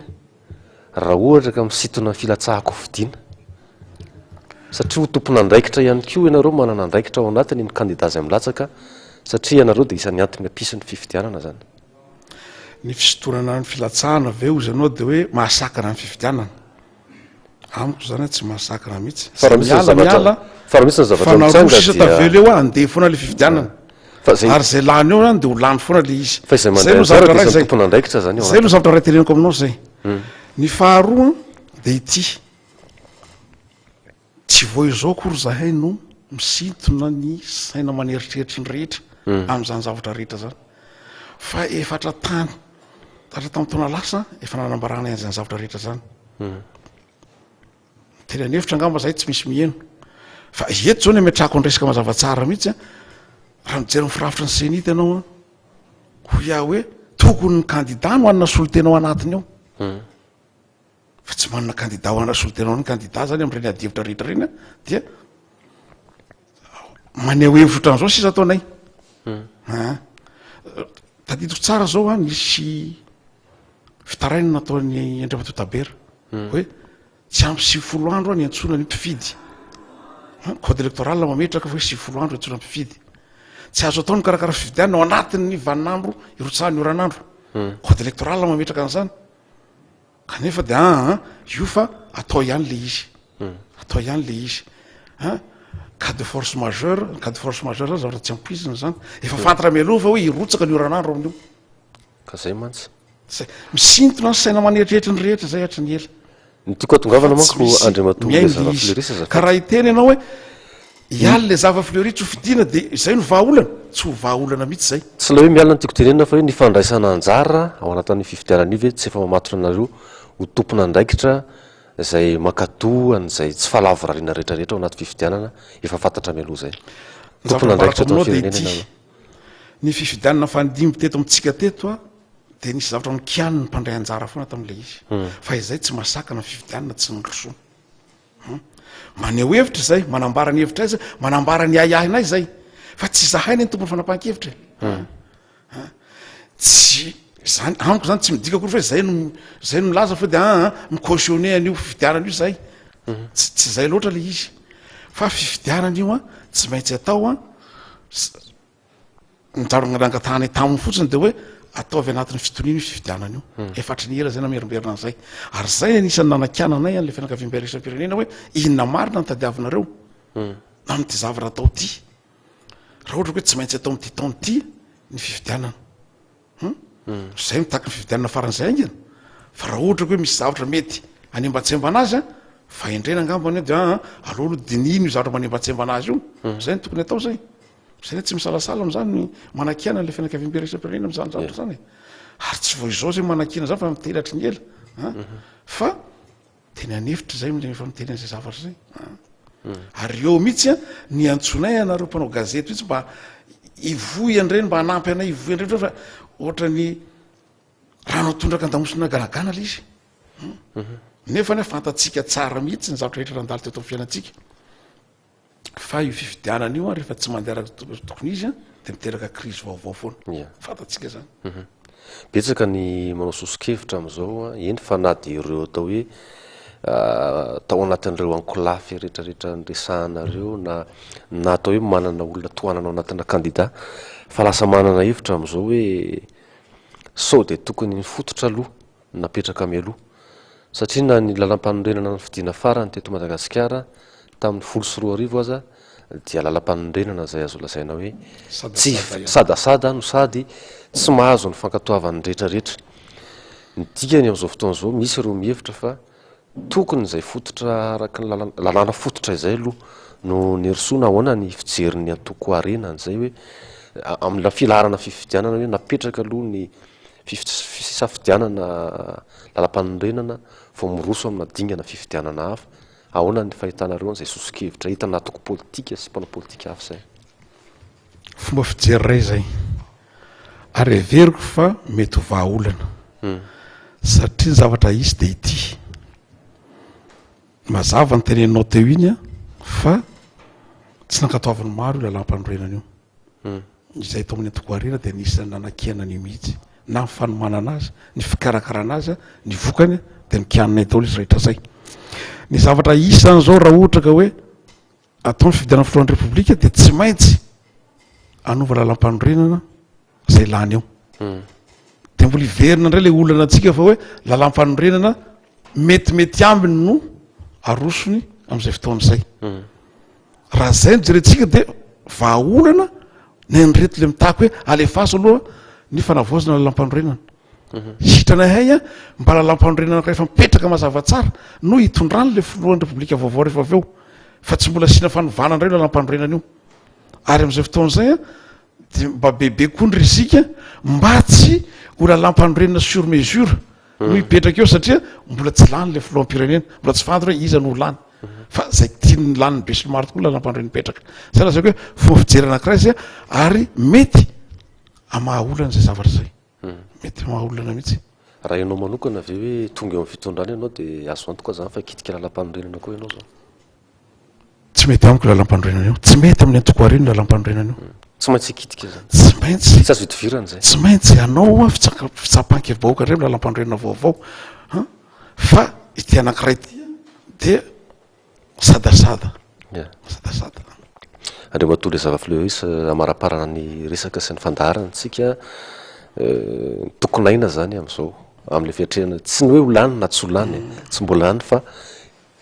Raha ohatra ka misintona ny filatsahan-kofidina, satria ho tompon'andraikitra ihany koa ianareo, manana andraikitra ao anatiny ny kandida izay milatsaka, satria ianareo dia isan'ny antony hampisy ny fifidianana izany. Ny fisintonana ny filatsahana ve hozy ianao dia hoe mahasakana ny fifidianana? Amiko izany tsy mahasakana mihitsy. Fa raha misy ny zavatra, fa raha misy ny zavatra mitranga dia. Fa na roa sisa tavela eo handeha foana ilay fifidianana. Fa zay. Ary zay lany eo zany de ho lany foana le izy. Fa izay mandray anjara dia samy tompon'andraikitra zany eo. Zay aloha zavatra iray teneniko aminao zay. Ny faharoa de ity. Tsy vao izao akory zahay no misintona ny saina aman'eritreritry ny rehetra amin'izany zavatra rehetra zany. Fa efa hatra tany, hatra tamin'ny taona lasa efa nanambarana an'izany zavatra rehetra zany. Teny an'efitra angamba zahay tsy misy miheno. Fa eto zao ny ametrahako ny resaka mazava tsara mihitsy an, raha mijery ny firafitry ny CENIT ianao an, hoy aho hoe tokony ny kandida no hanana solontena ao anatiny ao. Hmm. Fa tsy manana kandida ho hanana solontena ao ny kandida zany amin'ireny adihevitra rehetra ireny an, dia maneho hevitra ohatran'izao sisa ataonay. Hmm. Ah. Tadidiko tsara zao an, nisy fitarainana nataon'i Andriamatoa Tabera hmm. hoe Tsy ampy 90 andro niantsoana ny mpifidy. Code électoral mametraka fa hoe 90 andro iantsoana mpifidy. Tsy azo atao ny mikarakara fifidianana ao anatin'ny vaninandro irotsahan'ny oran'andro. Code électoral mametraka an'izany. Kanefa dia aa ah, io fa atao ihany le izy. Atao ihany le izy. An, cas de force majeure, cas de force majeure zany zavatra tsy ampoizina zany. Efa fantatra mialoha fa hoe hirotsaka ny oran'andro amin'io. Ka zay mantsy. Zay. Misintona ny saina aman'eritreritry ny rehetra zay hatry ny ela. Ny tiako hatongavana manko Andriamatoa Mihaino le izy. Ka raha hiteny ianao hoe. Hiala le zava fleury tsy ho fidiana de izay no vahaolana? Tsy ho vahaolana mihitsy izay. Tsy ilay hoe miala no tiako tenenina fa hoe ny fandraisana anjara ao anatin'io fifidianana io ve tsy efa mamatotra anareo ho tompon'andraikitra izay mankato an'izay tsy fahalavorariana rehetra rehetra ao anaty fifidianana efa fantatra mialoha izay. Ny zavatra Tompon'andraikitra ambarako eto aminao amin'ny dia firenena ity, ianareo. ny fifidianana fandimby teto amintsika teto a, dia nisy zavatra nokianin'ny mpandray anjara foana tamin'ilay izy. Fa izay tsy mahasakana ny fifidianana tsy nirosoana. Hum. Maneho hevitra izay, manambara ny hevitray izay, manambara ny ahiahinay izay. Fa tsy izahay anie ny tompon'ny fanapahan-kevitra e. Hum. Tsy zany amiko zany tsy midika akory fa zay no zay no milaza fa de aa ah, mi-cautionner an'io fifidianana io zay. Mhm. Tsy tsy zay loatra le izy. Fa fifidianana io a tsy maintsy atao a ny zavatra nangatahanay taminy fotsiny de hoe ataovy anatin'ny fitoniana io fifidianana io. Hmm. Efa hatry ny ela zay namerimberina an'izay. Ary zay ny anisan'ny nanakiananay an'le fianakaviambe iraisam-pirenena hoe inona marina ny tadiavinareo hmm. amin'ity zavatra atao ity. Raha ohatra ka hoe tsy maintsy atao amin'ity taona ity ny fifidianana. Hum? Izay mitaky ny fifidianana faran'izay haingana. Fa raha ohatra ka hoe misy zavatra mety hanembantsembana azy an, fahendrena angambany dia an, aleo aloha dinihina io zavatra manembantsembana azy io. Izay no tokony atao izay. Izay tsy misalasala amin'izany ny manakiana an'ilay fianakaviambe iraisam-pirenena amin'izany zavatra izany e. Ary tsy vao izao izay manakiana izany fa miteny hatry ny ela. An? Fa Teny an'efitra izay no efa miteny an'izay zavatra izay. Ary eo mihitsy an, ny antsoinay anareo mpanao gazety mihitsy mba hivoy an'ireny, mba hanampy anay hivoy an'ireny fa ohatran'ny rano atondraka an-damosina ganagana ilay izy. Mhm. Nefa anie fantatsika tsara mihitsy ny zavatra rehetra nandalo teto amin'ny fiainantsika. Fa io fifidianana io an, rehefa tsy mandeha araka ny tokony izy an, dia miteraka krizy vaovao foana. Ia. Fantatsika izany. Mhm. Betsaka ny manao soso-kevitra amin'izao an, eny fa na dia ireo atao hoe tao anatin'ireo ankolafy rehetrarehetra niresahanareo na na atao hoe manana olona tohanana ao anatina kandida fa lasa manana hevitra amin'izao hoe sao dia tokony ny fototra aloha napetraka mialoha satria na ny lalampanorenana nofidina farany teto Madagasikara tamin'ny 2010 aza dia lalampanorenana izay azo lazaina hoe tsy sadasada no sady tsy mahazo ny fankatoavan'ny rehetrarehetra. Ny dikany amin'izao fotoana izao misy ireo mihevitra fa tokony izay fototra araka ny lalàna, lalàna fototra izay aloha no nirosoana, ahoana ny fijerin'ny antoko Harena an'izay hoe amin'ny filaharana fifidianana hoe napetraka aloha ny fisafidianana lalampanorenana vao miroso amina dingana fifidianana hafa. Ahoana ny fahitanareo an'izay soso-kevitra hitanà antoko politika sy mpanao politika hafa izay? Fomba fijery iray izay. Ary heveriko fa mety ho vahaolana. Satria ny zavatra hisy dia ity. Mazava ny teneninao teo iny fa tsy nankatoavin'ny maro io lalàmpanorenana io. Izay tao amin'ny antoko Arena dia anisan'ny nanakiana an'io mihitsy. Na ny fanomanana azy, ny fikarakarana azy, ny vokany dia nokianinay daholo izy rehetra izay. Ny zavatra hisy izany izao raha ohatra ka hoe atao ny fifidianana filohan'ny Repoblika dia tsy maintsy hanova lalàmpanorenana izay lany eo. Dia mbola hiverina indray ilay olana antsika fa hoe lalàmpanorenana metimety ambiny no arosony amin'izay fotoana izay. Raha izay no jerentsika dia vahaolana ny an'ireto le mitaky hoe alefaso aloha ny fanavaozana lalàmpanorenana. Sitranay hay a, mba lalàmpanorenana anankiray efa mipetraka mazava tsara no hitondrany le filohan'ny repoblika vaovao rehefa avy eo fa tsy mbola asiana fanovana indray io lalàmpanorenana io. Ary amin'izay fotoana izay a dia mba bebe koa ny risika mba tsy ho lalàmpanorenana sur mesure no hipetraka eo satria mbola tsy lany le filoham-pirenena, mbola tsy fantatra hoe iza no ho lany. Fa zay tian'ny lanin'ny besinimaro tokoa ny lalàmpanorenana mipetraka. Zay lazaiko hoe fomba fijery anankiray zay ary mety hamaha olana izay zavatra izay. Mety hamaha olana mihitsy. Raha ianao manokana ve hoe tonga eo amin'ny fitondrana ianao dia azo antoka izany fa hikitika lalàmpanorenana koa ianao izao? Tsy mety amiko io lalàmpanorenana io. Tsy mety amin'ny antoko Arino io lalàmpanorenana io. Tsy maintsy hikitika izany. Tsy maintsy. Tsy azo idivirana izay. Tsy maintsy hanao fitsapan-kevi-bahoaka indray amin'ny lalàmpanorenana vaovao. An? Fa ity anankiray ity dia sadasada. Ya. Sadasada. Andriamatoa Lezava Fleuris, hamaraparana ny resaka sy ny fandaharana antsika, tokon'aina izany amin'izao, amin'ilay fiatrehana, tsy ny hoe ho lany na tsy ho lany, tsy mbola lany fa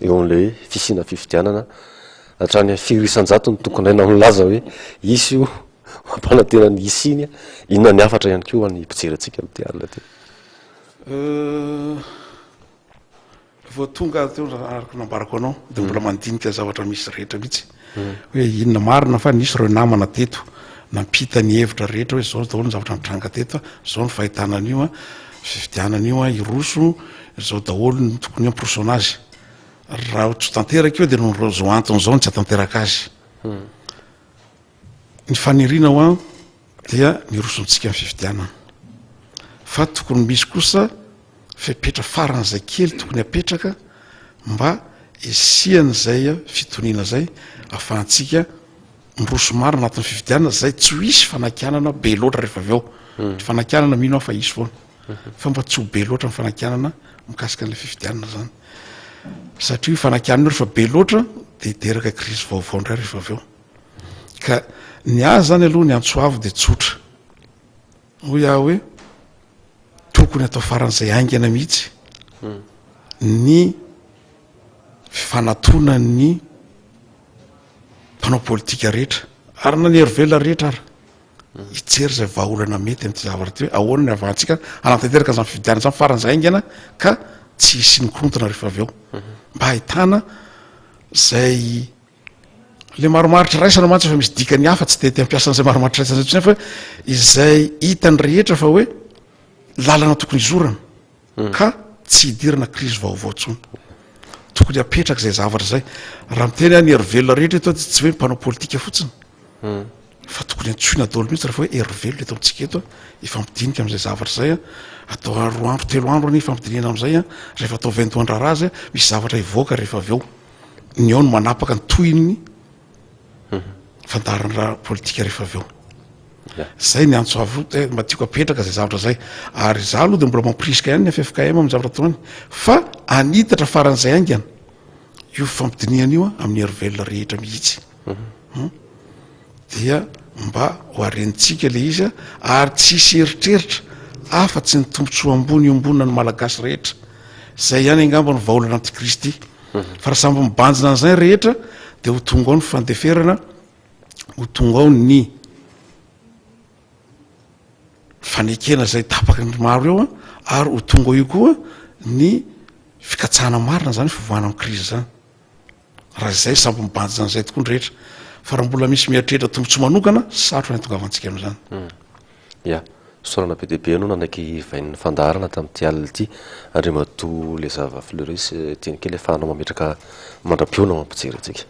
eo amin'ilay hoe fisiana fifidianana hatrany amin'ny firy isan-jato ny tokon'aina milaza hoe hisy io, mampanantena ny hisiany, inona ny hafatra ihany koa ho an'ny mpijery antsika amin'ity alina ity? Vao tonga aho teo araka ny nambarako anao dia mbola mandinika ny zavatra misy rehetra mihitsy hoe inona marina fa nisy ireo namana teto nampita ny hevitra rehetra hoe izao daholo ny zavatra nitranga teto, izao ny fahitana an'io fifidianana io hiroso, izao daholo ny tokony hampirosoana azy. Raha tsy ho tanteraka io dia noho izao antony izao no tsy hahatanteraka azy. Ny faniriana ho an dia ny hirosontsika ny fifidianana. Fa tokony misy kosa fepetra faran'izay kely tokony hapetraka mba hisian'izay fitoniana izay afahantsika miroso marina anatin'ny fifidianana izay tsy ho hisy fanakianana be loatra rehefa avy eo. Ny fanakianana mino aho fa hisy foana. Fa mba tsy ho be loatra ny fanakianana mikasika an'ilay fifidianana izany. Satria io fanakianana io rehefa be loatra dia hiteraka krizy vaovao indray rehefa avy eo. Ka ny ahy zany aloha ny antso avo dia tsotra. Hoy aho hoe tokony atao faran'izay haingana mihitsy ny fifanatonan'ny mpanao politika rehetra ary na ny hery velona rehetra ara hijery izay vahaolana mety amin'ity zavatra ity hoe ahoana ny ahafahantsika hanatanteraka an'izany fifidianana izany faran'izay haingana ka tsy hisian'ny korontana rehefa avy eo mba hahitana izay Le marimaritra iraisana mantsy efa misy dikany hafa tsy de te hampiasa an'izay marimaritra iraisana izay intsony fa izay hitan'ny rehetra fa hoe lalana tokony hizorana hmm. ka tsy hidirana krizy vaovao intsony. Tokony hapetraka izay zavatra izay. Raha miteny aho ny hery velona rehetra eto tsy hoe mpanao politika fotsiny. Hmm. Fa tokony antsoina daholo mihitsy rehefa hoe hery velona eto amintsika eto hifampidinika amin'izay zavatra izay atao roa andro telo andro anie hifampidinihana amin'izay rehefa atao vaindohan-draharaha izay misy zavatra hivoaka rehefa avy eo. Ny ao no manapaka ny tohin'ny fandaharana politika rehefa avy eo. Zay ny antso avo eh, mba tiako apetraka zay zavatra zay. Ary za aloha dia mbola mampirisika ihany ny ffkm amin'ny zavatra ataony fa anitatra faran'izay haingana io fifampidinihana io amin'ny hery velona rehetra mihitsy. Hmm? Dia mba ho arenintsika le izy ary tsy hisy eritreritra afa tsy ny tombontsoa ambony iombonana ny Malagasy rehetra. Zay ihany angamba no vahaolana antikristy. Fa raha samby mibanjina an'izay ny rehetra dia ho tonga ao ny fandeferana, ho tonga ao ny fanekena izay tapaky ny maro eo ary ho tonga ao io koa ny fikatsahana marina izany fivoahana amin'ny krizy izany. Raha izay samby mibanjina an'izay tokoa ny rehetra. Fa raha mbola misy mieritreritra tombontsoa manokana, sarotra ny hatongavantsika amin'izany. Ya. Fisaorana be dia be anao nanaiky vain'ny fandaharana tamin'ity alina ity Andriamatoa Lezava Fleury sy teny kely ahafahanao mametraka mandra-pihaona ho an'ny mpijery antsika.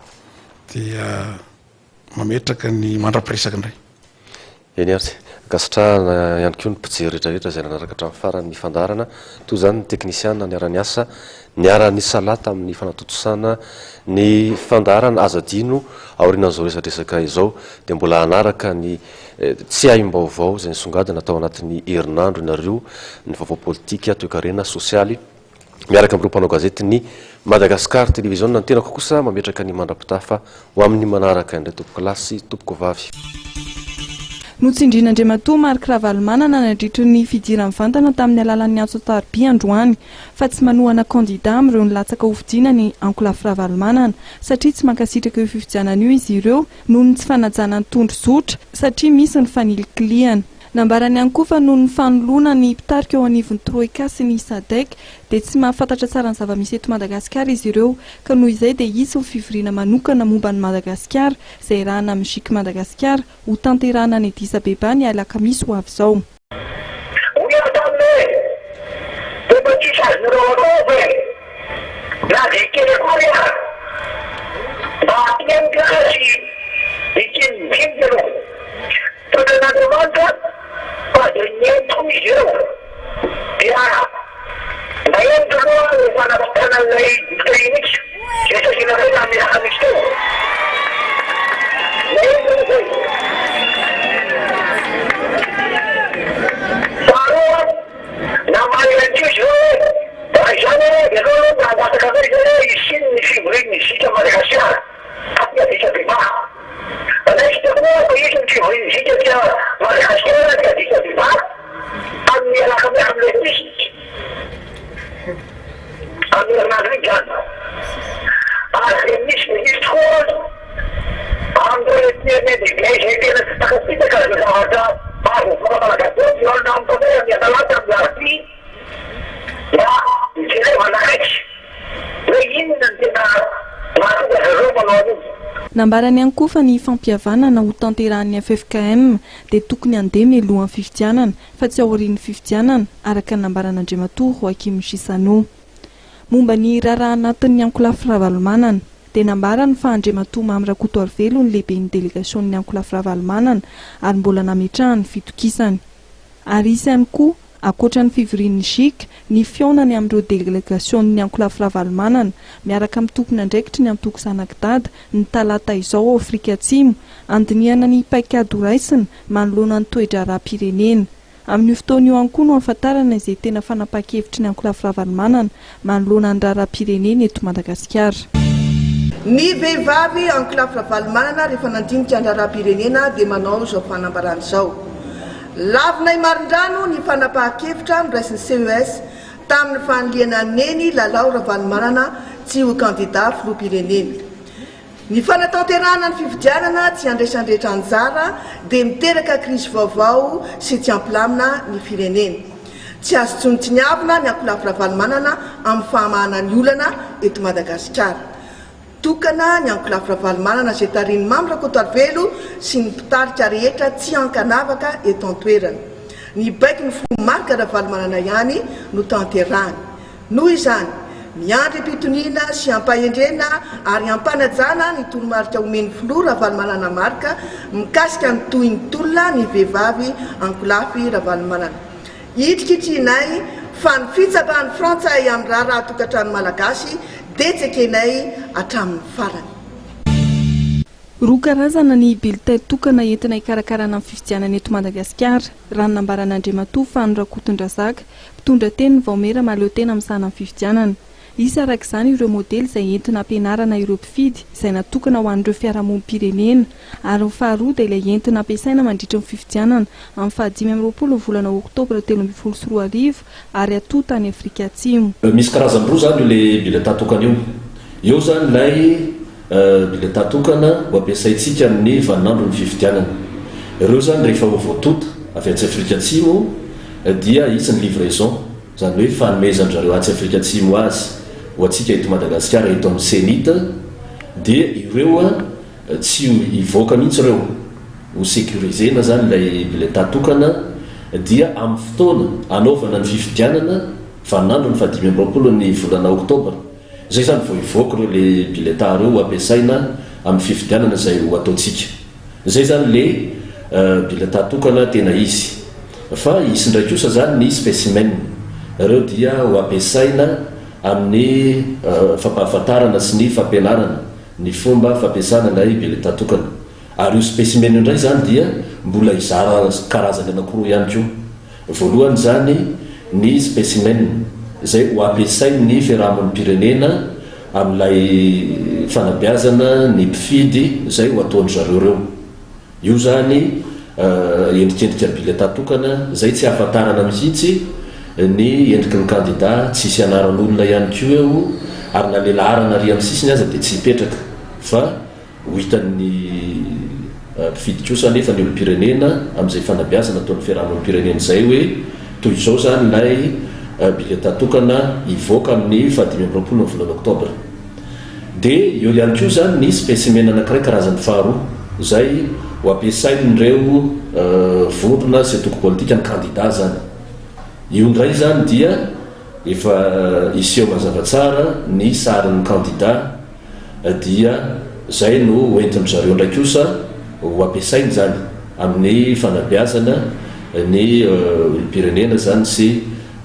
Dia mametraka ny mandra-piresaka indray. Eny ary. Ankasitrahana ihany koa ny mpijery rehetra rehetra izay nanaraka hatramin'ny farany ny fandaharana. Toy izany ny teknisiana niara-niasa, niara-nisalahy tamin'ny fanatontosana ny fandaharana. Aza adino, aorianan'izao resadresaka izao dia mbola hanaraka ny tsiahim-baovao izay nisongadina tao anatin'ny herinandro ianareo, ny vaovao politika, toekarena, sosialy. miaraka amin'ireo mpanao gazetin'ny Madagascar Television. Ny tenako kosa mametraka ny mandra-pitafa ho amin'ny manaraka indray tompokolahy sy tompokovavy. Notsindrian'Andriamatoa Marc Ravalomanana nandritry ny fidirany mivantana tamin'ny alalan'ny antso an-tarobia androany fa tsy manohana kandida amin'ireo nilatsaka hofidiana ny ankolafy Ravalomanana satria tsy mankasitraka io fifidianana io izy ireo noho ny tsy fanajana ny tondro zotra satria misy ny fanilikilihana. Nambarany ihany koa fa noho ny fanoloana ny mpitarika eo anivon'ny Troika sy ny Sadec dia tsy mahafantatra tsara ny zava-misy eto Madagasikara izy ireo ka noho izay dia hisy ny fivoriana manokana momba an'i Madagasikara izay iarahana amin'ny Gic Madagasikara ho tanterahana any Addis Abeba ny alakamisy ho avy izao. Hoy aho taminy hoe, Dia mba tsisy azonareo atao ve, na dia kely akory aza, mba hampihainoka azy hitsinidinika aloha? Fantatr'Andriamanitra fa dia nihaino tokoa izy ireo, dia nahemotra aloha ny fanapotana an'ilay bulletin unique izay saika natao tamin'ny alakamisy teo. Nahemotra aloha izay. Faharoa, namaly ihany koa izy ireo hoe, raha izany dia aleo aloha mba hangataka anay izay hoe hisian'ny fivorian'ny Zika Madagasikara aty Addis Abeba. Raikitra koa fa hisy ny fivorian'ny Zika aty Madagasikara aty Addis Abeba amin'ny alakamisy amin'ilay amin'ny herinandro iny izany. Ary dia misy dia misy tokoa amin'ireo ethnie lehibe izay tena tsy tafapitaka izay zavatra azo avoaka Malagasy ireo mihaona amiko indray amin'ny talata amin'ny alarobia mba hijerevana akaiky. Nambarany ihany koa fa ny fampihavanana ho tanterahan'ny ffkm dia tokony handeha mialohan'ny fifidianana fa tsy aorian'ny fifidianana, araka ny nambaran'Andriamatoa Joaquim Chissano. Momba ny raharaha anatin'ny ankolafy Ravalomanana, dia nambarany fa Andriamatoa Mamy Rakotoarivelo no lehiben'ny delegasionin'ny ankolafy Ravalomanana ary mbola nametrahany fitokisany. Ary hisy ihany koa, ankoatra ny fivorian'ny gic, ny fihaonany amin'ireo delegasionin'ny ankolafy Ravalomanana, miaraka amin'ny tompon'andraikitry ny antoko Zanak'i Dada, ny talata izao ao Afrika Atsimo, handinihana ny paikady horaisina manoloana ny toe-draharaham-pirenena. Amin'io fotoana io ihany koa no hahafantarana izay tena fanapahan-kevitry ny ankolafy Ravalomanana manoloana ny raharaham-pirenena eto Madagasikara. Ny vehivavy ankolafy Ravalomanana rehefa nandinika ny raharaham-pirenena dia manao izao fanambarana izao, Lavinay marindrano ny fanapahan-kevitra noraisin'ny CES tamin'ny fanilihana an'i Neny Lalao Ravalomanana tsy ho kandida filoham-pirenena. Ny fanatanterahana ny fifidianana tsy handraisan'ny rehetra anjara dia miteraka krizy vaovao sy tsy hampilamina ny firenena. Tsy azo tsinotsiniavina ny ankolafy Ravalomanana amin'ny fahamahana ny olana eto Madagasikara. Tokana ny ankolafy Ravalomanana izay tarihin'i Mamy Rakotoarivelo sy ny mpitarika rehetra tsy ankanavaka eto an-toerana. Ny baikon'ny filoha Marc Ravalomanana ihany no tanterahiny. Noho izany, miandry am-pitoniana sy am-pahendrena ary am-panajana ny toromarika omen'ny Filoha Ravalomanana Marc mikasika ny tohin'ny tolona ny vehivavy ankolafy Ravalomanana. Hitrikitrihinay fa ny fitsabahan'ny Frantsay amin'ny raharaha tokantrano Malagasy dia tsy ekenay hatramin'ny farany. Roa karazana ny bulletin tokana entina hikarakarana ny fifidianana eto Madagasikara, raha ny nambaran'Andriamatoa Fano Rakotondrazaka, mpitondra tenin'ny vaomiera mahaleotena misahana ny fifidianana. Hisy araka izany ireo modely izay entina hampianarana ireo mpifidy izay natokana ho an'ireo fiarahamonim-pirenena ary ny faharoa dia ilay entina ampiasaina mandritry ny fifidianana amin'ny faha 25 ny volana oktobra 2013 ary hatonta any Afrika Atsimo. Misy karazany roa izany io ilay bulletin tokana io. Eo izany ilay Bulletin tokana ho ampiasaintsika amin'ny vaninandron'ny fifidianana. Ireo izany rehefa ho voatonta avy atsy Afrika Atsimo dia hisy ny livraison, izany hoe fanomezan-dry zareo atsy Afrika Atsimo azy ho antsika eto Madagasikara eto amin'ny Cenit dia ireo tsy hivoaka mihitsy ireo, ho sécuriser-na izany ilay bulletin tokana dia amin'ny fotoana hanaovana ny fifidianana, vaninandron'ny faha 25 ny volana oktobra. Zay zany vao hivoaka ireo le bulletin ireo ho ampiasaina amin'ny fifidianana izay ho ataontsika. Zay zany le bulletin tokana tena izy. Fa hisy indray kosa zany ny specimen. Ireo dia ho ampiasaina amin'ny fampahafantarana sy ny fampianarana ny fomba fampiasana ilay bulletin tokana. Ary io specimen io indray zany dia mbola hizara karazany anankiroa ihany koa. Voalohany izany ny specimen izay ho ampiasain'ny fiarahamonim-pirenena amin'ilay fanabeazana ny mpifidy izay ho ataon-dry zareo ireo. Io izany endrikendrika bulletin tokana izay tsy ahafantarana mihitsy ny endriky ny kandida, tsy hisy anaran'olona ihany koa eo ary na ilay laharana ary amin'ny sisiny aza dia tsy hipetraka fa Ho hitan'ny mpifidy kosa anefa ny olom-pirenena amin'izay fanabeazana ataon'ny fiarahamonim-pirenena izay hoe toy izao izany ilay bileta tokana hivoaka amin'ny faha 25 ny volana oktobra. Dia eo ihany koa izany ny spécimen anankiray karazany faharoa izay ho ampiasain'ireo vondrona sy antoko politika ny kandida izany. Io indray izany dia efa hiseho mazava tsara ny sarin'ny kandida dia zay no ho entin-dry zareo indray kosa ho ampiasaina izany amin'ny fanabeazana ny olom-pirenena izany sy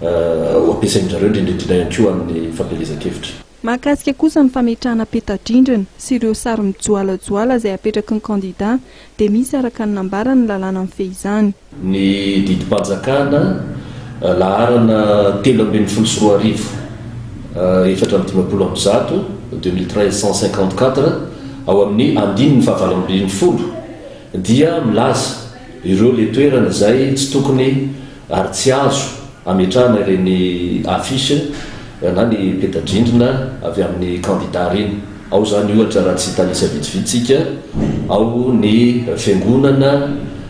ho ampiasain-dry zareo indrindra indrindra ihany koa amin'ny fampielezan-kevitra. Mahakasika kosa ny fametrahana peta-drindrina sy ireo sary mijoalajoala izay apetraky ny kandida dia misy araka ny nambarany ny lalàna mifehy izany. Ny didim-panjakana laharana 2013 154, 2013 154, ao amin'ny andininy faha-18 dia milaza ireo le toerana izay tsy tokony ary tsy azo ametrahana ireny affiche na ny peta-drindrina avy amin'ny kandida ireny. Ao izany ohatra raha tsy hitanisa vitsivitsy isika, ao ny fiangonana,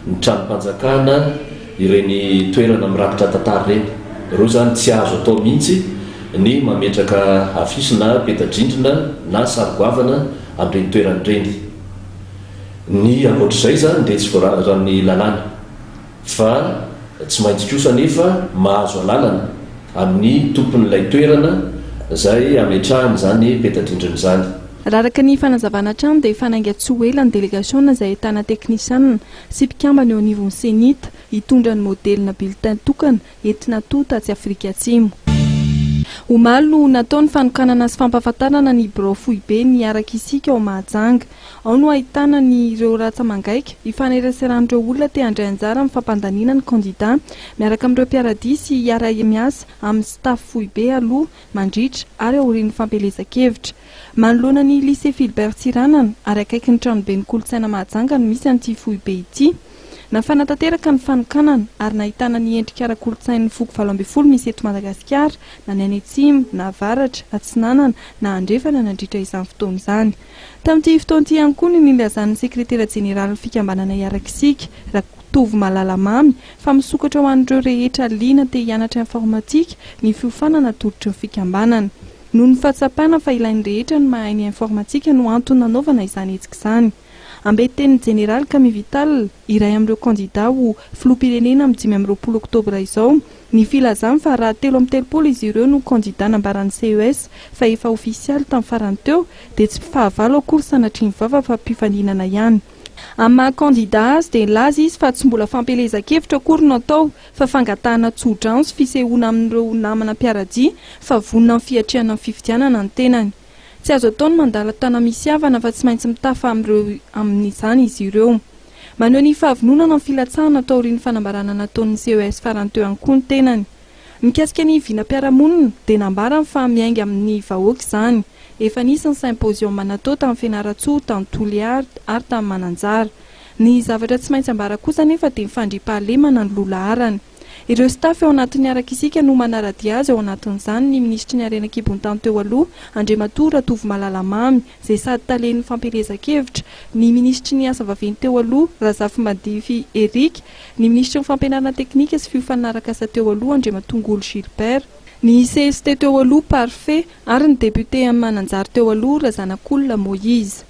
ny tranom-panjakana, ireny toerana mirakitra tantara ireny. Ireo izany tsy azo atao mihitsy ny mametraka affiche na peta-drindrina na sary goavana amin'ireny toerana ireny. Ny ankoatr'izay izany dia tsy voararan'ny lalàna fa tsy maintsy kosa anefa mahazo alalana amin'ny tompon'ilay toerana izay ametrahany izany peta-drindrina izany. Raha araka ny fanazavana hatrany dia efa nainga tsy ho ela ny delegasiona izay ahitana teknisianina sy mpikambana eo anivon'ny Cenit hitondra ny modelina bulletin tokana entina tonta atsy Afrika Atsimo. Omaly no natao ny fanokanana sy fampahafantarana ny birao foibe ny Araka Isika ao Mahajanga. Ao no ahitana ny ireo ratsa-mangaika ifaneraseran'ireo olona te handray anjara amin'ny fampandaniana ny kandida miaraka amin'ireo mpiara-dia sy hiara-miasa amin'ny staff foibe aloha, mandritra ary aorian'ny fampielezan-kevitra. Manoloana ny Lycée Philbert Tsiranana ary akaikin'ny tranoben'ny kolontsaina Mahajanga no misy an'ity foibe ity. Nafana tanteraka ny fanokanana ary nahitana ny endrika ara-kolontsain'ny foko 18 misy eto Madagasikara na ny any atsimo, na avaratra, atsinanana, na andrefana nandritra izany fotoana izany. Tamin'ity fotoana ity ihany koa no nilazan'ny sekretera jeneralin'ny fikambanana Hiaraka Isika, Rakotovomalala Mamy, fa misokatra ho an'ireo rehetra liana te hianatra informatika ny fiofanana atolotry ny fikambanana. Noho ny fahatsapana fa ilain'ny rehetra ny mahay ny informatika no antony nanaovana izany hetsika izany. Ambetin-tenin'ny Jeneraly Camille Vital, iray amin'ireo kandidà ho filoham-pirenena amin'ny 25 oktobra izao, ny filazany fa raha 33 izy ireo no kandidà nambaran'ny CES fa efa ofisialy tamin'ny farany teo dia tsy mpifahavalo akory sanatria ny vava fa mpifaninana ihany. Amin'ny maha kandidà azy dia nilaza izy fa tsy mbola fampielezan-kevitra akory no atao fa fangatahana tso-drano sy fisehoana amin'ireo namana mpiara-dia fa vonona amin'ny fiatrehana ny fifidianana ny tenany. Tsy azo atao ny mandala tana-misy havana fa tsy maintsy mitafa amin'ireo amin'izany izy ireo. Maneho ny fahavononana amin'ny filatsahana taorian'ny fanambarana nataon'ny CES farany teo ihany koa ny tenany. Mikasika ny vinam-piarahamonina dia nambarany fa miainga amin'ny vahoaka izany. Efa nisy ny symposium natao tany Fianarantsoa, tany Toliara ary tany Mananjara. Ny zavatra tsy maintsy ambara kosa anefa dia ny fandriampahalemana no loha laharana. Ireo staff ao anatin'ny Araka Isika no manara-dia azy ao anatin'izany ny minisitry ny Harena an-kibon-tany teo aloha, Andriamatoa Ratovomalala Mamy, izay sady talen'ny fampielezan-kevitra, ny minisitry ny Asa vaventy teo aloha, Razafimadify Eric, ny minisitry ny Fampianarana teknika sy fiofanana arak'asa teo aloha, Andriamatoa Ngolo Gilbert, ny cst teo aloha, Parfait, ary ny député an'i Mananjary teo aloha, Razanakolona Moïse.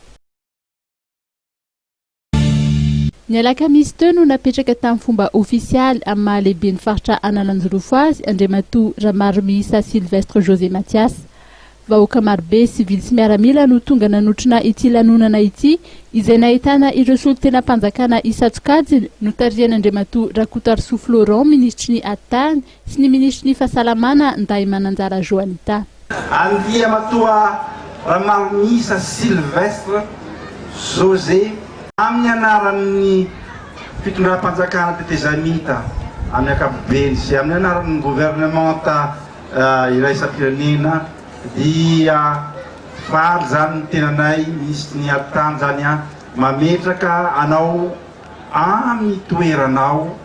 Ny alakamisy teo no napetraka tamin'ny fomba ofisialy amin'ny maha lehiben'ny faritra Analanjirofo azy Andriamatoa Ramaromihisa Sylvestre José Mathias. Vahoaka marobe, sivily sy miaramila no tonga nanotrona ity lanonana ity izay nahitana ireo solontenam-panjakana isan-tsokajiny notarihan'Andriamatoa Rakotoarisoa Florent minisitry ny Atitany sy ny minisitry ny Fahasalamana Ndahimananjara Joanita. Andriamatoa Ramaromisa Sylvestre José, amin'ny anaran'ny fitondram-panjakana tetezamita amin'ny ankapobeny sy amin'ny anaran'ny governemanta iraisam-pirenena dia faly izany ny tenanay minisitry ny Atitany izany mametraka anao amin'ny toeranao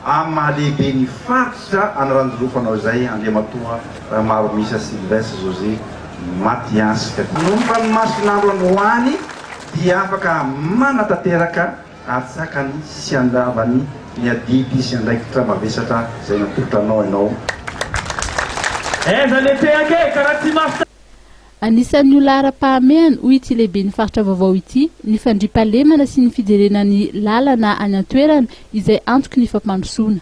Amin'ny maha lehibe ny faritra Analanjirofo izay Andriamatoa Ramaromisa Sylvestre José Mathias. Manomboka ny mason'andro androany dia afaka manatanteraka antsakany sy andavany ny adidy sy andraikitra mavesatra izay natolotra anao ianao. Aiza le tehaka e, karaha tsy mafy. Anisan'ny ho laharam-pahamehana, hoy ity lehiben'ny faritra vaovao ity, ny fandriampahalemana sy ny fijerena ny lalana any an-toerana izay antoky ny fampandrosoana.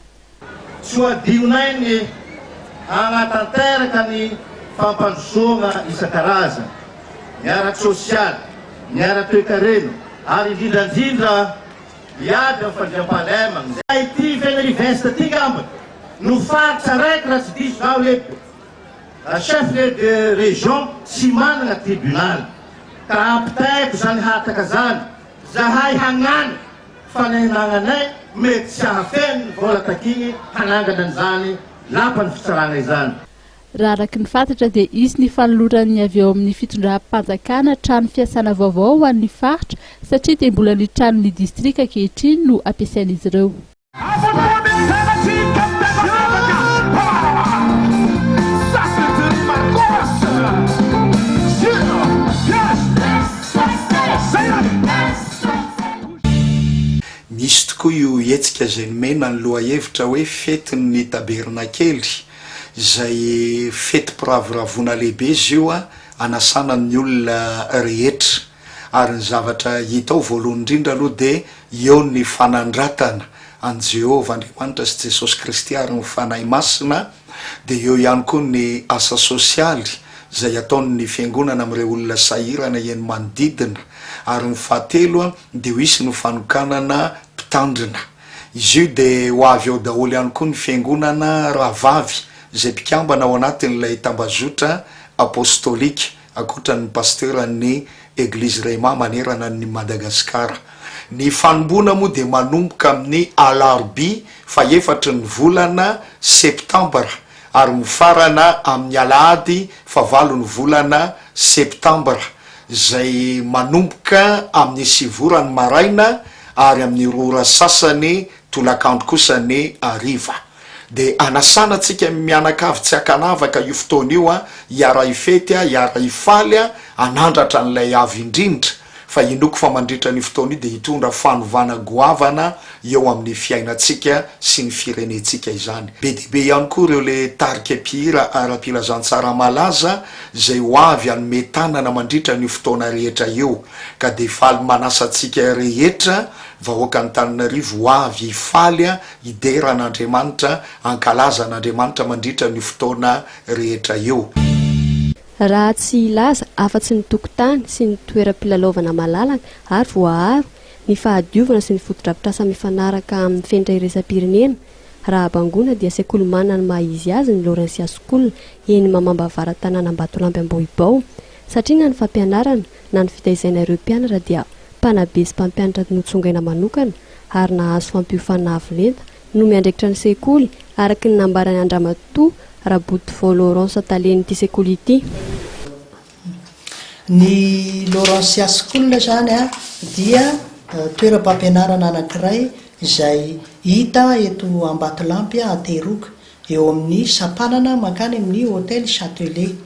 Tsy ho adinonay ny hanatanteraka ny fampandrosoana isan-karazany, ny ara-tsosialy, ny ara-toekarena ary indrindra indrindra hiady amin'ny fandriampahalemana. Ity Fenerive-Est ity angamba no faritra araiky raha tsy diso zaho le Chef lieu de région tsy manana tribunal ka ampitaiko zany hataka zany zahay hagnano fa ny anagnanay mety tsy hahafeno ny vola takigny hanangana an'izany lapan'ny fitsaragna izany. Raha araka ny fantatra dia hisy ny fanoloran'ny avy eo amin'ny fitondram-panjakana trano fiasana vaovao ho an'ny faritra satria dia mbola ny tranon'ny distrika ankehitriny no ampiasain'izy ireo. Nisy tokoa io hetsika izay nomena ny lohahevitra hoe Fetin'ny Tabernakely, izay fetim-piravoravoana lehibe izy io hanasana ny olona rehetra. Ary ny zavatra hita ao voalohany indrindra aloha dia eo ny fanandratana an'i Jehovah Andriamanitra sy Jesosy Kristy ary ny Fanahy Masina, dia eo ihany koa ny asa sosialy izay ataon'ny Fiangonana amin'ireo olona sahirana eny manodidina, ary ny fahatelo dia ho hisy ny fanokanana mpitandrina. Izy io dia ho avy ao daholo ihany koa ny Fiangonana rahavavy izay mpikambana ao anatin'ilay tambazotra apostolika, ankoatra ny Pasteur-n'ny Eglizy Rhema manerana an'i Madagasikara. Ny fanomboana moa dia manomboka amin'ny alarobia fahefatry ny volana septambra ary mifarana amin'ny alahady fahavalon'ny volana septambra izay manomboka amin'ny sivy ora ny maraina ary amin'ny roa ora sasany tolakandro kosa ny hariva. Dia anasana antsika mianakavy tsy ankanavaka io fotoana io an, hiara-hifety an, hiara-hifaly an, hanandratra an'ilay Avo Indrindra, fa inoako fa mandritra an'io fotoana io dia hitondra fanovana goavana eo amin'ny fiainantsika sy ny firenentsika izany. Be dia be ihany koa ireo le tarika mpihira ara-pilazantsara malaza izay ho avy hanome tanana mandritra an'io fotoana rehetra io, ka dia faly manasa antsika rehetra vahoakan'Antananarivo ho avy hifaly an, Hidera an'Andriamanitra, hankalaza an'Andriamanitra mandritra an'io fotoana rehetra io. Raha tsy hilaza afa-tsy ny tokotany sy ny toeram-pilalaovana malalaka ary voaaro, ny fahadiovana sy ny fotodrafitrasa mifanaraka amin'ny fenitra iraisam-pirenena, raha bangoina dia sekoly manana ny maha izy azy ny Laurentia School eny Mamamba avara-tanàna Ambatolampy Ambohibao satria na ny fampianarana na ny fitaizaina ireo mpianatra dia mpanabe sy mpampianatra notsongaina manokana ary nahazo fampiofanana avo lenta no miandraikitra ny sekoly, araka ny nambaran'i Andramatoa Rabotovao Laurence talen'ity sekoly ity. Ny Laurentia School izany dia toeram-pampianarana anankiray izay hita eto Ambatolampy Antehiroka, eo amin'ny sampanana mankany amin'ny Hotel Châtelet.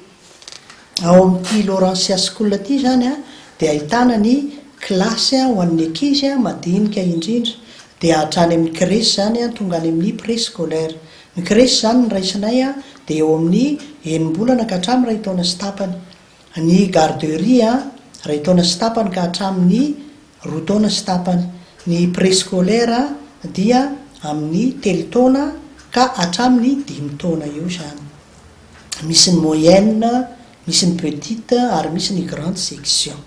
Ao amin'ity Laurentia School ity izany dia ahitana ny kilasy ho an'ny ankizy madinika indrindra, dia hatrany amin'ny crèche izany tonga any amin'ny préscolaire. Ny crèche izany ny raisinay dia eo amin'ny enim-bolana ka hatramin'ny iray taona sy tapany. Ny garderie iray taona sy tapany ka hatramin'ny roa taona sy tapany. Ny préscolaire dia amin'ny telo taona ka hatramin'ny dimy taona eo izany. Misy ny moyenne, misy ny petite ary misy ny grande section.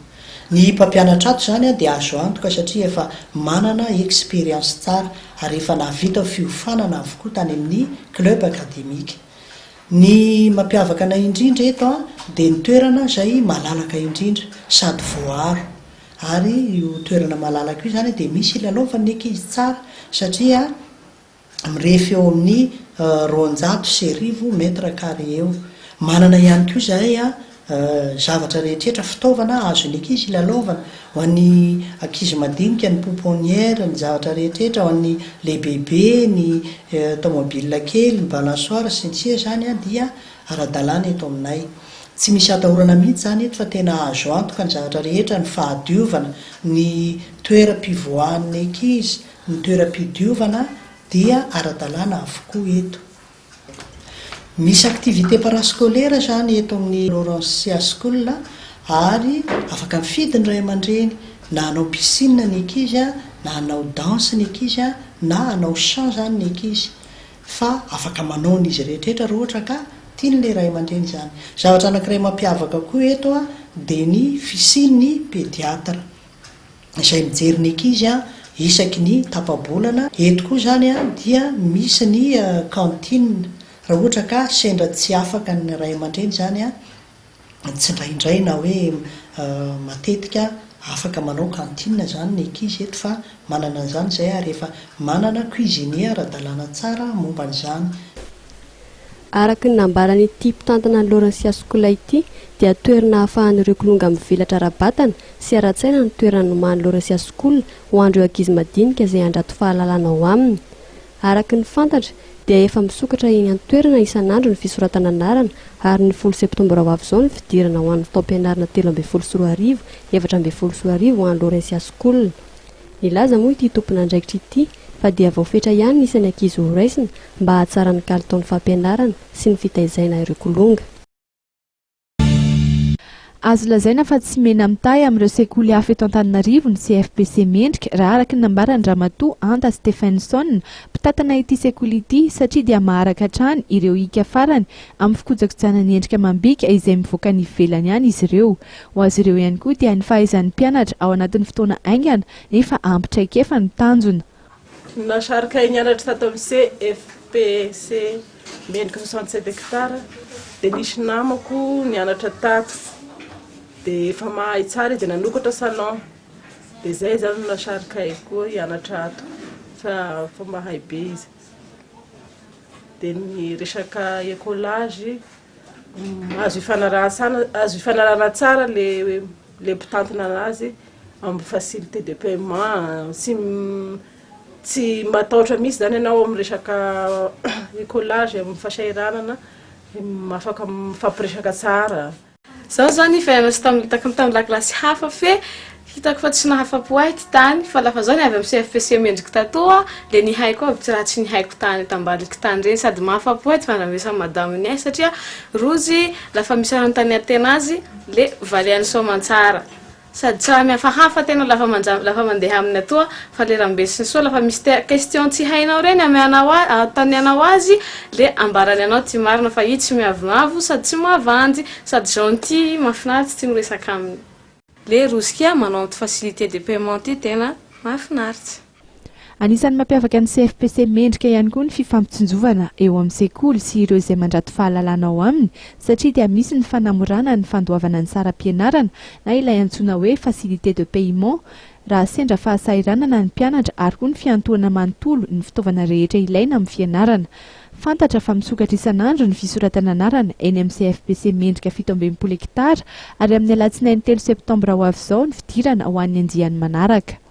Ny mpampianatra ato izany dia azo antoka satria efa manana expérience tsara ary efa nahavita fiofanana avokoa tany amin'ny club académique. Ny mampiavaka anay indrindra eto dia ny toerana izay malalaka indrindra sady voaaro. Ary io toerana malalaka io izany dia misy ilalaovan'ny ankizy tsara satria mirefy eo amin'ny 1200 mètre carré eo. Manana ihany koa izahay zavatra rehetrretra, fitaovana azon'ny ankizy ilalaovana, ho an'ny ankizy madinika ny pouponnière, ny zavatra rehetrretra, ho an'ny lehibebe ny tomobile kely, ny balançoire sy ny sisa izany dia ara-dalàna eto aminay. Tsy misy atahorana mihitsy izany eto fa tena azo antoka ny zavatra rehetra, ny fahadiovana, ny toeram-pivoahan'ny ankizy, Ny toeram-pidiovana dia ara-dalàna avokoa eto. Misy activité parascolaire izany eto amin'ny Laurentia School ary afaka mifidy ny ray aman-dreny na hanao piscine ny ankizy na hanao danse ny ankizy na hanao chant izany ny ankizy fa afaka manao an'izy rehetra raha ohatra ka tian'ilay ray aman-dreny izany. Zavatra anankiray mampiavaka koa eto dia ny fisian'ny pédiatre. izay mijery ny ankizy isaky ny tapa-bolana. Eto koa izany dia misy ny cantine raha ohatra ka sendra tsy afaka ny ray aman-dreny izany tsindraindray na hoe matetika afaka manao cantine izany ny ankizy eto fa manana an'izany izay ary efa manana cuisinier ara-dalàna tsara momba an'izany. Araka ny nambaran'ity mpitantana ny Laurentia School ity dia toerana ahafahan'ireo kilonga mivelatra ara-batana sy ara-tsaina ny toerana nomanin'ny Laurentia School ho an'ireo ankizy madinika izay handrato fahalalana ao aminy. Araka ny fantatra dia efa misokatra eny an-toerana isan'andro ny fisoratana anarana ary ny folo septambra ho avy izao ny fidirana ho an'ny taom-pianarana 2013 2014 ho an'ny Laurentia School. Nilaza moa ity tompon'andraikitra ity fa dia voafetra ihany ny isan'ny ankizy horaisina mba hahatsara ny kalitaon'ny fampianarana sy ny fitaizaina ireo kilonga. Azo lazaina fa tsy mena-mitahy amin'ireo sekoly hafa eto Antananarivo ny CFPC Mendrika raha araka ny nambaran-dRamatoa Anta Stephenson, mpitantana ity sekoly ity satria dia maharaka hatrany ireo hika farany amin'ny fikojakojana ny endrika amam-bika izay mivoaka any ivelany any izy ireo. Ho azy ireo ihany koa dia ny fahaizan'ny mpianatra ao anatin'ny fotoana haingana nefa ampy traikefa no tanjona. Nasarika ahy nianatra tato amin'ny CFPC Mendrika 67 hectares dia nisy namako nianatra tato dia efa mahay tsara izy dia nanokatra salon dia izay izany no nasarika ahy koa hianatra ato fa efa mahay be izy. Dia ny resaka écolage azo ifanarahasana azo ifanarahana tsara le le mpitantana anazy amin'ny facilité de paiement tsy tsy matahotra mihitsy zany ianao amin'ny resaka écolage amin'ny fahasahiranana afaka mifampiresaka tsara. Zaho zany efa nianatra tamin'ny tamin'ny lakilasy hafa fe hitako fa tsy nahafapo ahy ty tany fa lafa zaho niavy amin'ny CFPC Mendriky tatoa le nihaiko aby tsy raha tsy nihaiko tany tambadiky tany reny sady mahafapo ahy ty fandrambesan'ny madame ny ahy satria rozy lafa misy raha anontanian-tena azy le valiany soamantsara Sady tsy raha mihafahafa tena lafa manja lafa mandeha aminy atoa fa le rambesiny soa lafa misy te question tsy hainao reny ameanao a anontanianao azy le ambarany anao ty marina fa i tsy miavonavo sady tsy mavandy sady gentil mahafinaritsy ty miresaka aminy. Le rozy kia manao anty facilité de paiement ty tena mahafinaritsy. Anisan'ny mampiavaka ny CFPC mendrika ihany koa ny fifampitsinjovana eo amin'ny sekoly sy ireo izay mandrato fahalalana ao aminy satria dia misy ny fanamorana ny fandoavana ny saram-pianarana na ilay antsoina hoe facilité de paiement raha sendra fahasahiranana ny mpianatra ary koa ny fiantohana manontolo ny fitaovana rehetra ilaina amin'ny fianarana. Fantatra fa misokatra isan'andro ny fisoratana anarana eny amin'ny CFPC mendrika 67 hektara ary amin'ny alatsinainy telo septambra ho avy izao ny fidirana ho an'ny andiany manaraka.